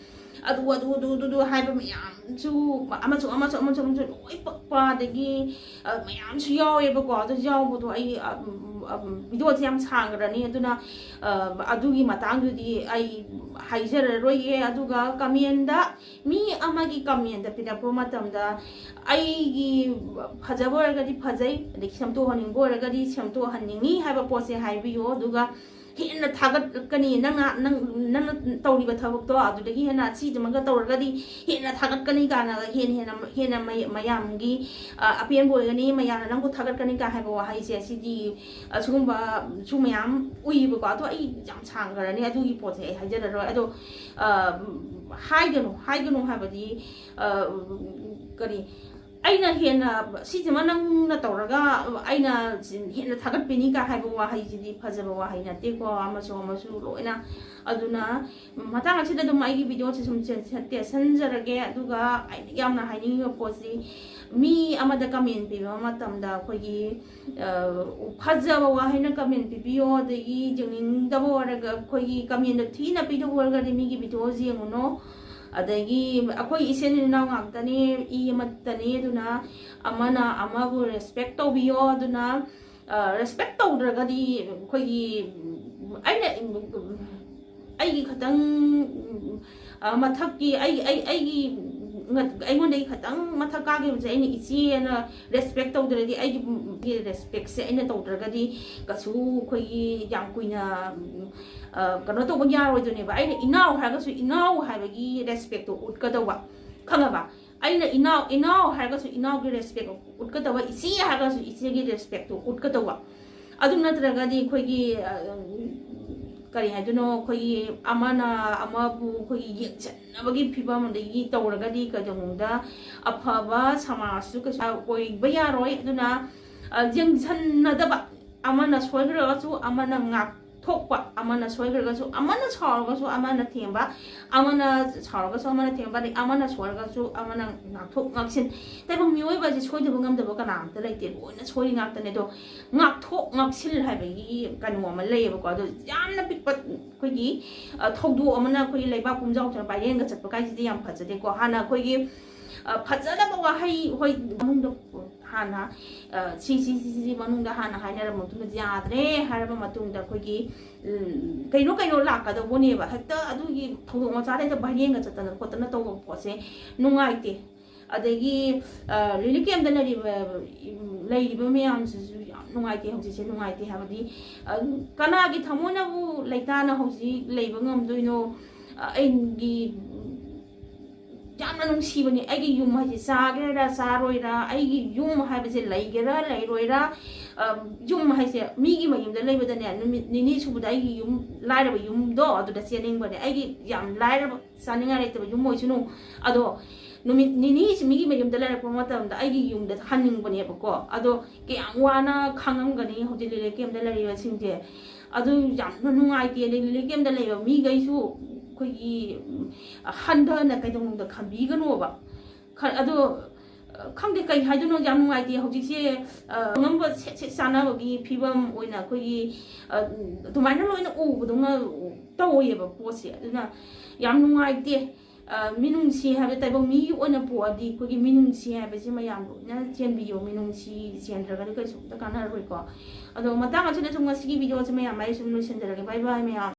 ꯑꯗꯨ ꯑꯗꯨ ꯑꯗꯨ ꯑꯗꯨ ꯑꯗꯨ ꯍꯥꯏꯕ ꯃꯌꯥꯝꯁꯨ, ꯑꯃꯁꯨ ꯑꯃꯁꯨ ꯑꯃꯁꯨ ꯑꯃꯁꯨ ꯂꯣꯏ ꯄꯛꯄ, ꯑꯗꯒꯤ ꯑ, ꯃꯌꯥꯝꯁꯨ ꯌꯥꯎꯋꯦꯕꯀꯣ꯫ ꯑꯗꯨ ꯌꯥꯎꯕꯗꯣ ꯑꯩ, ꯑ, ꯎꯝ, ꯑ, ꯎꯝ, ꯚꯤꯗꯤꯑꯣꯁꯦ ꯌꯥꯝ ꯁꯥꯡꯈ꯭ꯔꯅꯤ, ꯑꯗꯨꯅ ꯑ, ꯑꯗꯨꯒꯤ ꯃꯇꯥꯡꯗꯨꯗꯤ ꯑꯩ ꯍꯥꯏꯖꯔꯔꯣꯏꯒꯦ꯫ ꯑꯗꯨꯒ ꯀꯃꯦꯟꯗ, ꯃꯤ ꯑꯃꯒꯤ ꯀꯃꯦꯟꯗ ꯄꯤꯔꯛꯄ ꯃꯇꯝꯗ, ꯑꯩꯒꯤ ꯐꯖꯕ ꯑꯣꯏꯔꯒꯗꯤ ꯐꯖꯩ, ꯑꯗꯒꯤ ꯁꯦꯝꯗꯣꯛꯍꯟꯅꯤꯡꯕ ꯑꯣꯏꯔꯒꯗꯤ ꯁꯦꯝꯗꯣꯛꯍꯟꯅꯤꯡꯉꯤ ꯍꯥꯏꯕ ꯄꯣꯠꯁꯦ ꯍꯥꯏꯕꯤꯌꯣ꯫ ꯑꯗꯨꯒ ꯍꯦꯟꯅ ꯊꯥꯒꯠꯀꯅꯤ, ꯅꯪꯅ, ꯅꯪ, ꯅꯪꯅ ꯇꯧꯔꯤꯕ ꯊꯕꯛꯇꯣ ꯑꯗꯨꯗꯒꯤ ꯍꯦꯟꯅ ꯑꯁꯤꯗꯨꯃꯒ ꯇꯧꯔꯒꯗꯤ ꯍꯦꯟꯅ ꯊꯥꯒꯠꯀꯅꯤ ꯀꯥꯏꯅꯒ, ꯍꯦꯟꯅ, ꯍꯦꯟꯅ, ꯍꯦꯟꯅ ꯃꯩ-, ꯃꯌꯥꯝꯒꯤ, ꯑ, ꯑꯄꯦꯟꯕ ꯑꯣꯏꯒꯅꯤ, ꯃꯌꯥꯝꯅ ꯅꯪꯕꯨ ꯊꯥꯒꯠꯀꯅꯤ ꯀꯥꯏ ꯍꯥꯏꯕ ꯋꯥꯍꯩꯁꯦ, ꯑꯁꯤꯗꯤ ꯑꯁꯤꯒꯨꯝꯕꯁꯨ ꯃꯌꯥꯝ ꯎꯏꯌꯦꯕꯀꯣ꯫ ꯑꯗꯣ ꯑꯩ ꯌꯥꯝ ꯁꯥꯡꯈ꯭ꯔꯅꯤ, ꯑꯗꯨꯒꯤ ꯄꯣꯠꯁꯦ ꯑꯩ ꯍꯥꯏꯖꯔꯔꯣꯏ꯫ ꯑꯗꯣ, ꯑ, ꯍꯥꯏꯒꯅꯨ, ꯍꯥꯏꯒꯅꯨ ꯍꯥꯏꯕꯗꯤ, ꯑ, ꯀꯔꯤ, ꯑꯩꯅ ꯍꯦꯟꯅ, ꯁꯤꯁꯤꯃ ꯅꯪꯅ ꯇꯧꯔꯒ ꯑꯩꯅ ꯍꯦꯟꯅ ꯊꯥꯒꯠꯄꯤꯅꯤ ꯀꯥꯏ ꯍꯥꯏꯕ ꯋꯥꯍꯩꯁꯤꯗꯤ ꯐꯖꯕ ꯋꯥꯍꯩ ꯅꯠꯇꯦꯀꯣ, ꯑꯃꯁꯨ ꯑꯃꯁꯨ ꯂꯣꯏꯅ꯫ ꯑꯗꯨꯅ ꯃꯇꯥꯡ ꯑꯁꯤꯗ ꯑꯗꯨꯝ ꯑꯩꯒꯤ ꯚꯤꯗꯤꯑꯣꯁꯦ ꯁꯨꯝ ꯇꯦꯟꯁꯟꯖꯔꯒꯦ꯫ ꯑꯗꯨꯒ ꯑꯩꯅ ꯌꯥꯝꯅ ꯍꯥꯏꯅꯤꯡꯉꯤꯕ ꯄꯣꯠꯁꯤ, ꯃꯤ ꯑꯃꯗ ꯀꯃꯦꯟ ꯄꯤꯕ ꯃꯇꯝꯗ ꯑꯩꯈꯣꯏꯒꯤ, ꯑ, ꯐꯖꯕ ꯋꯥꯍꯩꯅ ꯀꯃꯦꯟ ꯄꯤꯕꯤꯌꯣ, ꯑꯗꯒꯤ ꯌꯦꯡꯅꯤꯡꯗꯕ ꯑꯣꯏꯔꯒ, ꯑꯩꯈꯣꯏꯒꯤ ꯀꯃꯦꯟꯗꯣ ꯊꯤꯅ ꯄꯤꯗꯕ ꯑꯣꯏꯔꯒꯗꯤ ꯃꯤꯒꯤ ꯚꯤꯗꯤꯑꯣꯁꯦ ꯌꯦꯡꯉꯨꯅꯣ꯫ ꯑꯗꯒꯤ ꯑꯩꯈꯣꯏ ꯏꯆꯤꯟ ꯏꯅꯥꯎ ꯉꯥꯛꯇꯅꯤ, ꯏ ꯑꯃꯠꯇꯅꯤ, ꯑꯗꯨꯅ ꯑꯃꯅ ꯑꯃꯕꯨ ꯔꯦꯁꯄꯦꯛ ꯇꯧꯕꯤꯌꯣ꯫ ꯑꯗꯨꯅ, ꯑ, ꯔꯦꯁꯄꯦꯛ ꯇꯧꯗ꯭ꯔꯒꯗꯤ ꯑꯩꯈꯣꯏꯒꯤ, ꯑꯩꯅ, ꯑꯩꯒꯤ ꯈꯇꯪ, ꯑ, ꯃꯊꯛꯀꯤ, ꯑꯩ, ꯑꯩ, ꯑꯩꯒꯤ, ꯑꯩꯉꯣꯟꯗꯒꯤ ꯈꯇꯪ ꯃꯊꯛ ꯀꯥꯈꯤꯕꯁꯦ ꯑꯩꯅ ꯏꯆꯦꯅ ꯔꯦꯁꯄꯦꯛ ꯇꯧꯗ꯭ꯔꯗꯤ, ꯑꯩꯒꯤ ꯔꯦꯁꯄꯦꯛꯁꯦ ꯑꯩꯅ ꯇꯧꯗ꯭ꯔꯒꯗꯤ ꯀꯩꯁꯨ ꯑꯩꯈꯣꯏꯒꯤ ꯌꯥꯝ ꯀꯨꯏꯅ, ꯑ, ꯀꯩꯅꯣ ꯇꯧꯕ ꯌꯥꯔꯣꯏꯗꯣꯏꯅꯦꯕ꯫ ꯑꯩꯅ ꯏꯅꯥꯎ ꯍꯥꯏꯔꯒꯁꯨ ꯏꯅꯥꯎ ꯍꯥꯏꯕꯒꯤ ꯔꯦꯁꯄꯦꯛꯇꯣ ꯎꯠꯀꯗꯧꯕ, ꯈꯪꯉꯕ? ꯑꯩꯅ ꯏꯅꯥꯎ, ꯏꯅꯥꯎ ꯍꯥꯏꯔꯒꯁꯨ ꯏꯅꯥꯎꯒꯤ ꯔꯦꯁꯄꯦꯛ ꯎꯠꯀꯗꯧꯕ, ꯏꯆꯦ ꯍꯥꯏꯔꯒꯁꯨ ꯏꯆꯦꯒꯤ ꯔꯦꯁꯄꯦꯛꯇꯣ ꯎꯠꯀꯗꯧꯕ꯫ ꯑꯗꯨ ꯅꯠꯇ꯭ꯔꯒꯗꯤ ꯑꯩꯈꯣꯏꯒꯤ, ꯑ, ꯀꯔꯤ ꯍꯥꯏꯗꯣꯏꯅꯣ, ꯑꯩꯈꯣꯏꯒꯤ ꯑꯃꯅ ꯑꯃꯕꯨ ꯑꯩꯈꯣꯏꯒꯤ ꯌꯦꯡꯁꯤꯟꯅꯕꯒꯤ ꯐꯤꯕꯝ ꯑꯗꯒꯤ ꯇꯧꯔꯒꯗꯤ ꯀꯩꯗꯧꯅꯨꯡꯗ ꯑꯐꯕ ꯁꯃꯥꯖꯁꯨ ꯀꯩꯁꯨ ꯑꯣꯏꯕ ꯌꯥꯔꯣꯏ꯫ ꯑꯗꯨꯅ, ꯑ, ꯌꯦꯡꯁꯤꯟꯅꯗꯕ, ꯑꯃꯅ ꯁꯣꯏꯈ꯭ꯔꯒꯁꯨ ꯑꯃꯅ ꯉꯥꯛ-, ꯊꯣꯛꯄ, ꯑꯃꯅ ꯁꯣꯏꯈ꯭ꯔꯒꯁꯨ, ꯑꯃꯅ ꯁꯥꯎꯔꯒꯁꯨ ꯑꯃꯅ ꯊꯦꯝꯕ, ꯑꯃꯅ ꯁꯥꯎꯔꯒꯁꯨ ꯑꯃꯅ ꯊꯦꯝꯕ, ꯑꯗꯩ ꯑꯃꯅ ꯁꯣꯏꯔꯒꯁꯨ ꯑꯃꯅ ꯉꯥꯛꯊꯣꯛ ꯉꯥꯛꯁꯤꯟ꯫ ꯇꯥꯏꯕꯪ ꯃꯤꯑꯣꯏꯕ ꯑꯁꯤ ꯁꯣꯏꯗꯕ ꯉꯝꯗꯕ ꯀꯅꯥ ꯑꯝꯇ ꯂꯩꯇꯦ, ꯂꯣꯏꯅ ꯁꯣꯏꯔꯤ ꯉꯥꯛꯇꯅꯦ꯫ ꯑꯗꯣ ꯉꯥꯛꯊꯣꯛ ꯉꯥꯛꯁꯤꯜ ꯍꯥꯏꯕꯒꯤ ꯀꯩꯅꯣ ꯑꯃ ꯂꯩꯌꯦꯕꯀꯣ꯫ ꯑꯗꯣ ꯌꯥꯝꯅ ꯄꯤꯛꯄ ꯑꯩꯈꯣꯏꯒꯤ, ꯑ, ꯊꯧꯗꯣꯛ ꯑꯃꯅ ꯑꯩꯈꯣꯏꯒꯤ ꯂꯩꯕꯥꯛ ꯄꯨꯝꯖꯥꯎ ꯆꯅ ꯄꯥꯏꯔꯦꯟꯒ ꯆꯠꯄ ꯀꯥꯏꯁꯤꯗꯤ ꯌꯥꯝ ꯐꯖꯗꯦꯀꯣ꯫ ꯍꯥꯟꯅ ꯑꯩꯈꯣꯏꯒꯤ, ꯑ, ꯐꯖꯗꯕ ꯋꯥꯍꯩ, ꯍꯣꯏ, ꯃꯅꯨꯡꯗ ꯍꯥꯟꯅ, ꯑ, ꯁꯤ, ꯁꯤ, ꯁꯤ, ꯁꯤ ꯃꯅꯨꯡꯗ ꯍꯥꯟꯅ ꯍꯥꯏꯅꯔꯕ ꯃꯇꯨꯡꯗ ꯌꯥꯗ꯭ꯔꯦ ꯍꯥꯏꯔꯕ ꯃꯇꯨꯡꯗ ꯑꯩꯈꯣꯏꯒꯤ, ꯎꯝ, ꯀꯩꯅꯣ ꯀꯩꯅꯣ ꯂꯥꯛꯀꯗꯧꯕꯅꯦꯕ꯫ ꯍꯦꯛꯇ ꯑꯗꯨꯒꯤ ꯊꯧꯗꯣꯛ ꯃꯆꯥꯗ ꯍꯦꯛꯇ ꯚꯥꯏꯔꯦꯟꯒ ꯆꯠꯇꯅ ꯈꯣꯠꯇꯅ ꯇꯧꯕ ꯄꯣꯠꯁꯦ ꯅꯨꯡꯉꯥꯏꯇꯦ꯫ ꯑꯗꯒꯤ, ꯑ, ꯔꯤꯂꯤꯐ ꯀꯦꯝꯞꯇ ꯂꯩꯔꯤꯕ, ꯂꯩꯔꯤꯕ ꯃꯌꯥꯝꯁꯤꯁꯨ ꯌꯥꯝ ꯅꯨꯡꯉꯥꯏꯇꯦ꯫ ꯍꯧꯖꯤꯛꯁꯦ ꯅꯨꯡꯉꯥꯏꯇꯦ ꯍꯥꯏꯕꯗꯤ, ꯑ, ꯀꯅꯥꯒꯤ ꯊꯃꯣꯏꯅꯕꯨ ꯂꯩꯇꯥꯅ ꯍꯧꯖꯤꯛ ꯂꯩꯕ ꯉꯝꯗꯣꯏꯅꯣ? ꯑ, ꯑꯩꯒꯤ, ꯌꯥꯝꯅ ꯅꯨꯡꯁꯤꯕꯅꯤ꯫ ꯑꯩꯒꯤ ꯌꯨꯝ ꯍꯥꯏꯁꯦ ꯆꯥꯒꯦꯔꯥ ꯆꯥꯔꯣꯏꯔꯥ, ꯑꯩꯒꯤ ꯌꯨꯝ ꯍꯥꯏꯕꯁꯦ ꯂꯩꯒꯦꯔꯥ ꯂꯩꯔꯣꯏꯔꯥ, ꯑ, ꯌꯨꯝ ꯍꯥꯏꯁꯦ ꯃꯤꯒꯤ ꯃꯌꯨꯝꯗ ꯂꯩꯕꯗꯅꯦ, ꯅꯨꯃꯤꯠ ꯅꯤꯅꯤ ꯁꯨꯕꯗ ꯑꯩꯒꯤ ꯌꯨꯝ, ꯂꯥꯏꯔꯕ ꯌꯨꯝꯗꯣ ꯑꯗꯨꯗ ꯆꯦꯟꯅꯤꯡꯕꯅꯦ꯫ ꯑꯩꯒꯤ ꯌꯥꯝ ꯂꯥꯏꯔꯕ, ꯆꯥꯅꯤꯡꯉꯥꯏ ꯂꯩꯇꯕ ꯌꯨꯝ ꯑꯣꯏꯁꯅꯨ, ꯑꯗꯣ ꯅꯨꯃꯤꯠ ꯅꯤꯅꯤꯁꯤ ꯃꯤꯒꯤ ꯃꯌꯨꯝꯗ ꯂꯩꯔꯛꯄ ꯃꯇꯝꯗ ꯑꯩꯒꯤ ꯌꯨꯝꯗ ꯍꯟꯅꯤꯡꯕꯅꯦꯕꯀꯣ꯫ ꯑꯗꯣ ꯀꯌꯥꯝ ꯋꯥꯅ ꯈꯥꯡꯉꯝꯒꯅꯤ ꯍꯧꯖꯤꯛ ꯔꯤꯂꯤꯐ ꯀꯦꯝꯞꯇ ꯂꯩꯔꯤꯕꯁꯤꯡꯁꯦ꯫ ꯑꯗꯨ ꯌꯥꯝꯅ ꯅꯨꯡꯉꯥꯏꯇꯦ꯫ ꯑꯗꯩ ꯔꯤꯂꯤꯐ ꯀꯦꯝꯞꯇ ꯂꯩꯕ ꯃꯤꯈꯩꯁꯨ ꯑꯩꯈꯣꯏꯒꯤ, ꯎꯝ, ꯍꯟꯊꯅ ꯀꯩꯗꯧꯅꯨꯡꯗ ꯈꯟꯕꯤꯒꯅꯣꯕ꯫ ꯈ-, ꯑꯗꯣ, ꯑ, ꯈꯪꯗꯦ ꯀꯩ ꯍꯥꯏꯗꯣꯏꯅꯣ, ꯌꯥꯝ ꯅꯨꯡꯉꯥꯏꯇꯦ꯫ ꯍꯧꯖꯤꯛꯁꯦ, ꯑ, ꯑꯉꯝꯕ ꯁꯦꯠ ꯁꯦꯠ ꯆꯥꯅꯕꯒꯤ ꯐꯤꯕꯝ ꯑꯣꯏꯅ ꯑꯩꯈꯣꯏꯒꯤ, ꯑ, ꯑꯗꯨꯃꯥꯏꯅ ꯂꯣꯏꯅ ꯎꯕꯗꯧꯅ ꯇꯧꯋꯦꯕ ꯄꯣꯠꯁꯦ꯫ ꯑꯗꯨꯅ ꯌꯥꯝ ꯅꯨꯡꯉꯥꯏꯇꯦ꯫ ꯑ, ꯃꯤꯅꯨꯡꯁꯤ ꯍꯥꯏꯕ ꯇꯥꯏꯕꯪ ꯃꯤꯒꯤ ꯑꯣꯏꯅ ꯄꯣꯛꯑꯗꯤ ꯑꯩꯈꯣꯏꯒꯤ ꯃꯤꯅꯨꯡꯁꯤ ꯍꯥꯏꯕꯁꯤ ꯃꯌꯥꯝ ꯂꯣꯏꯅ ꯆꯦꯟꯕꯤꯌꯣ꯫ ꯃꯤꯅꯨꯡꯁꯤ ꯆꯦꯟꯗ꯭ꯔꯒꯗꯤ ꯀꯩꯁꯨꯝꯇ ꯀꯥꯟꯅꯔꯣꯏꯀꯣ꯫ ꯑꯗꯣ ꯃꯇꯥꯡ ꯑꯁꯤꯗ ꯁꯨꯝ ꯉꯁꯤꯒꯤ ꯚꯤꯗꯤꯑꯣꯁꯦ ꯃꯌꯥꯝ ꯑꯩ ꯁꯨꯝ ꯂꯣꯏꯁꯤꯟꯖꯔꯒꯦ꯫ ꯕꯥꯏ ꯕꯥꯏ ꯃꯌꯥꯝ꯫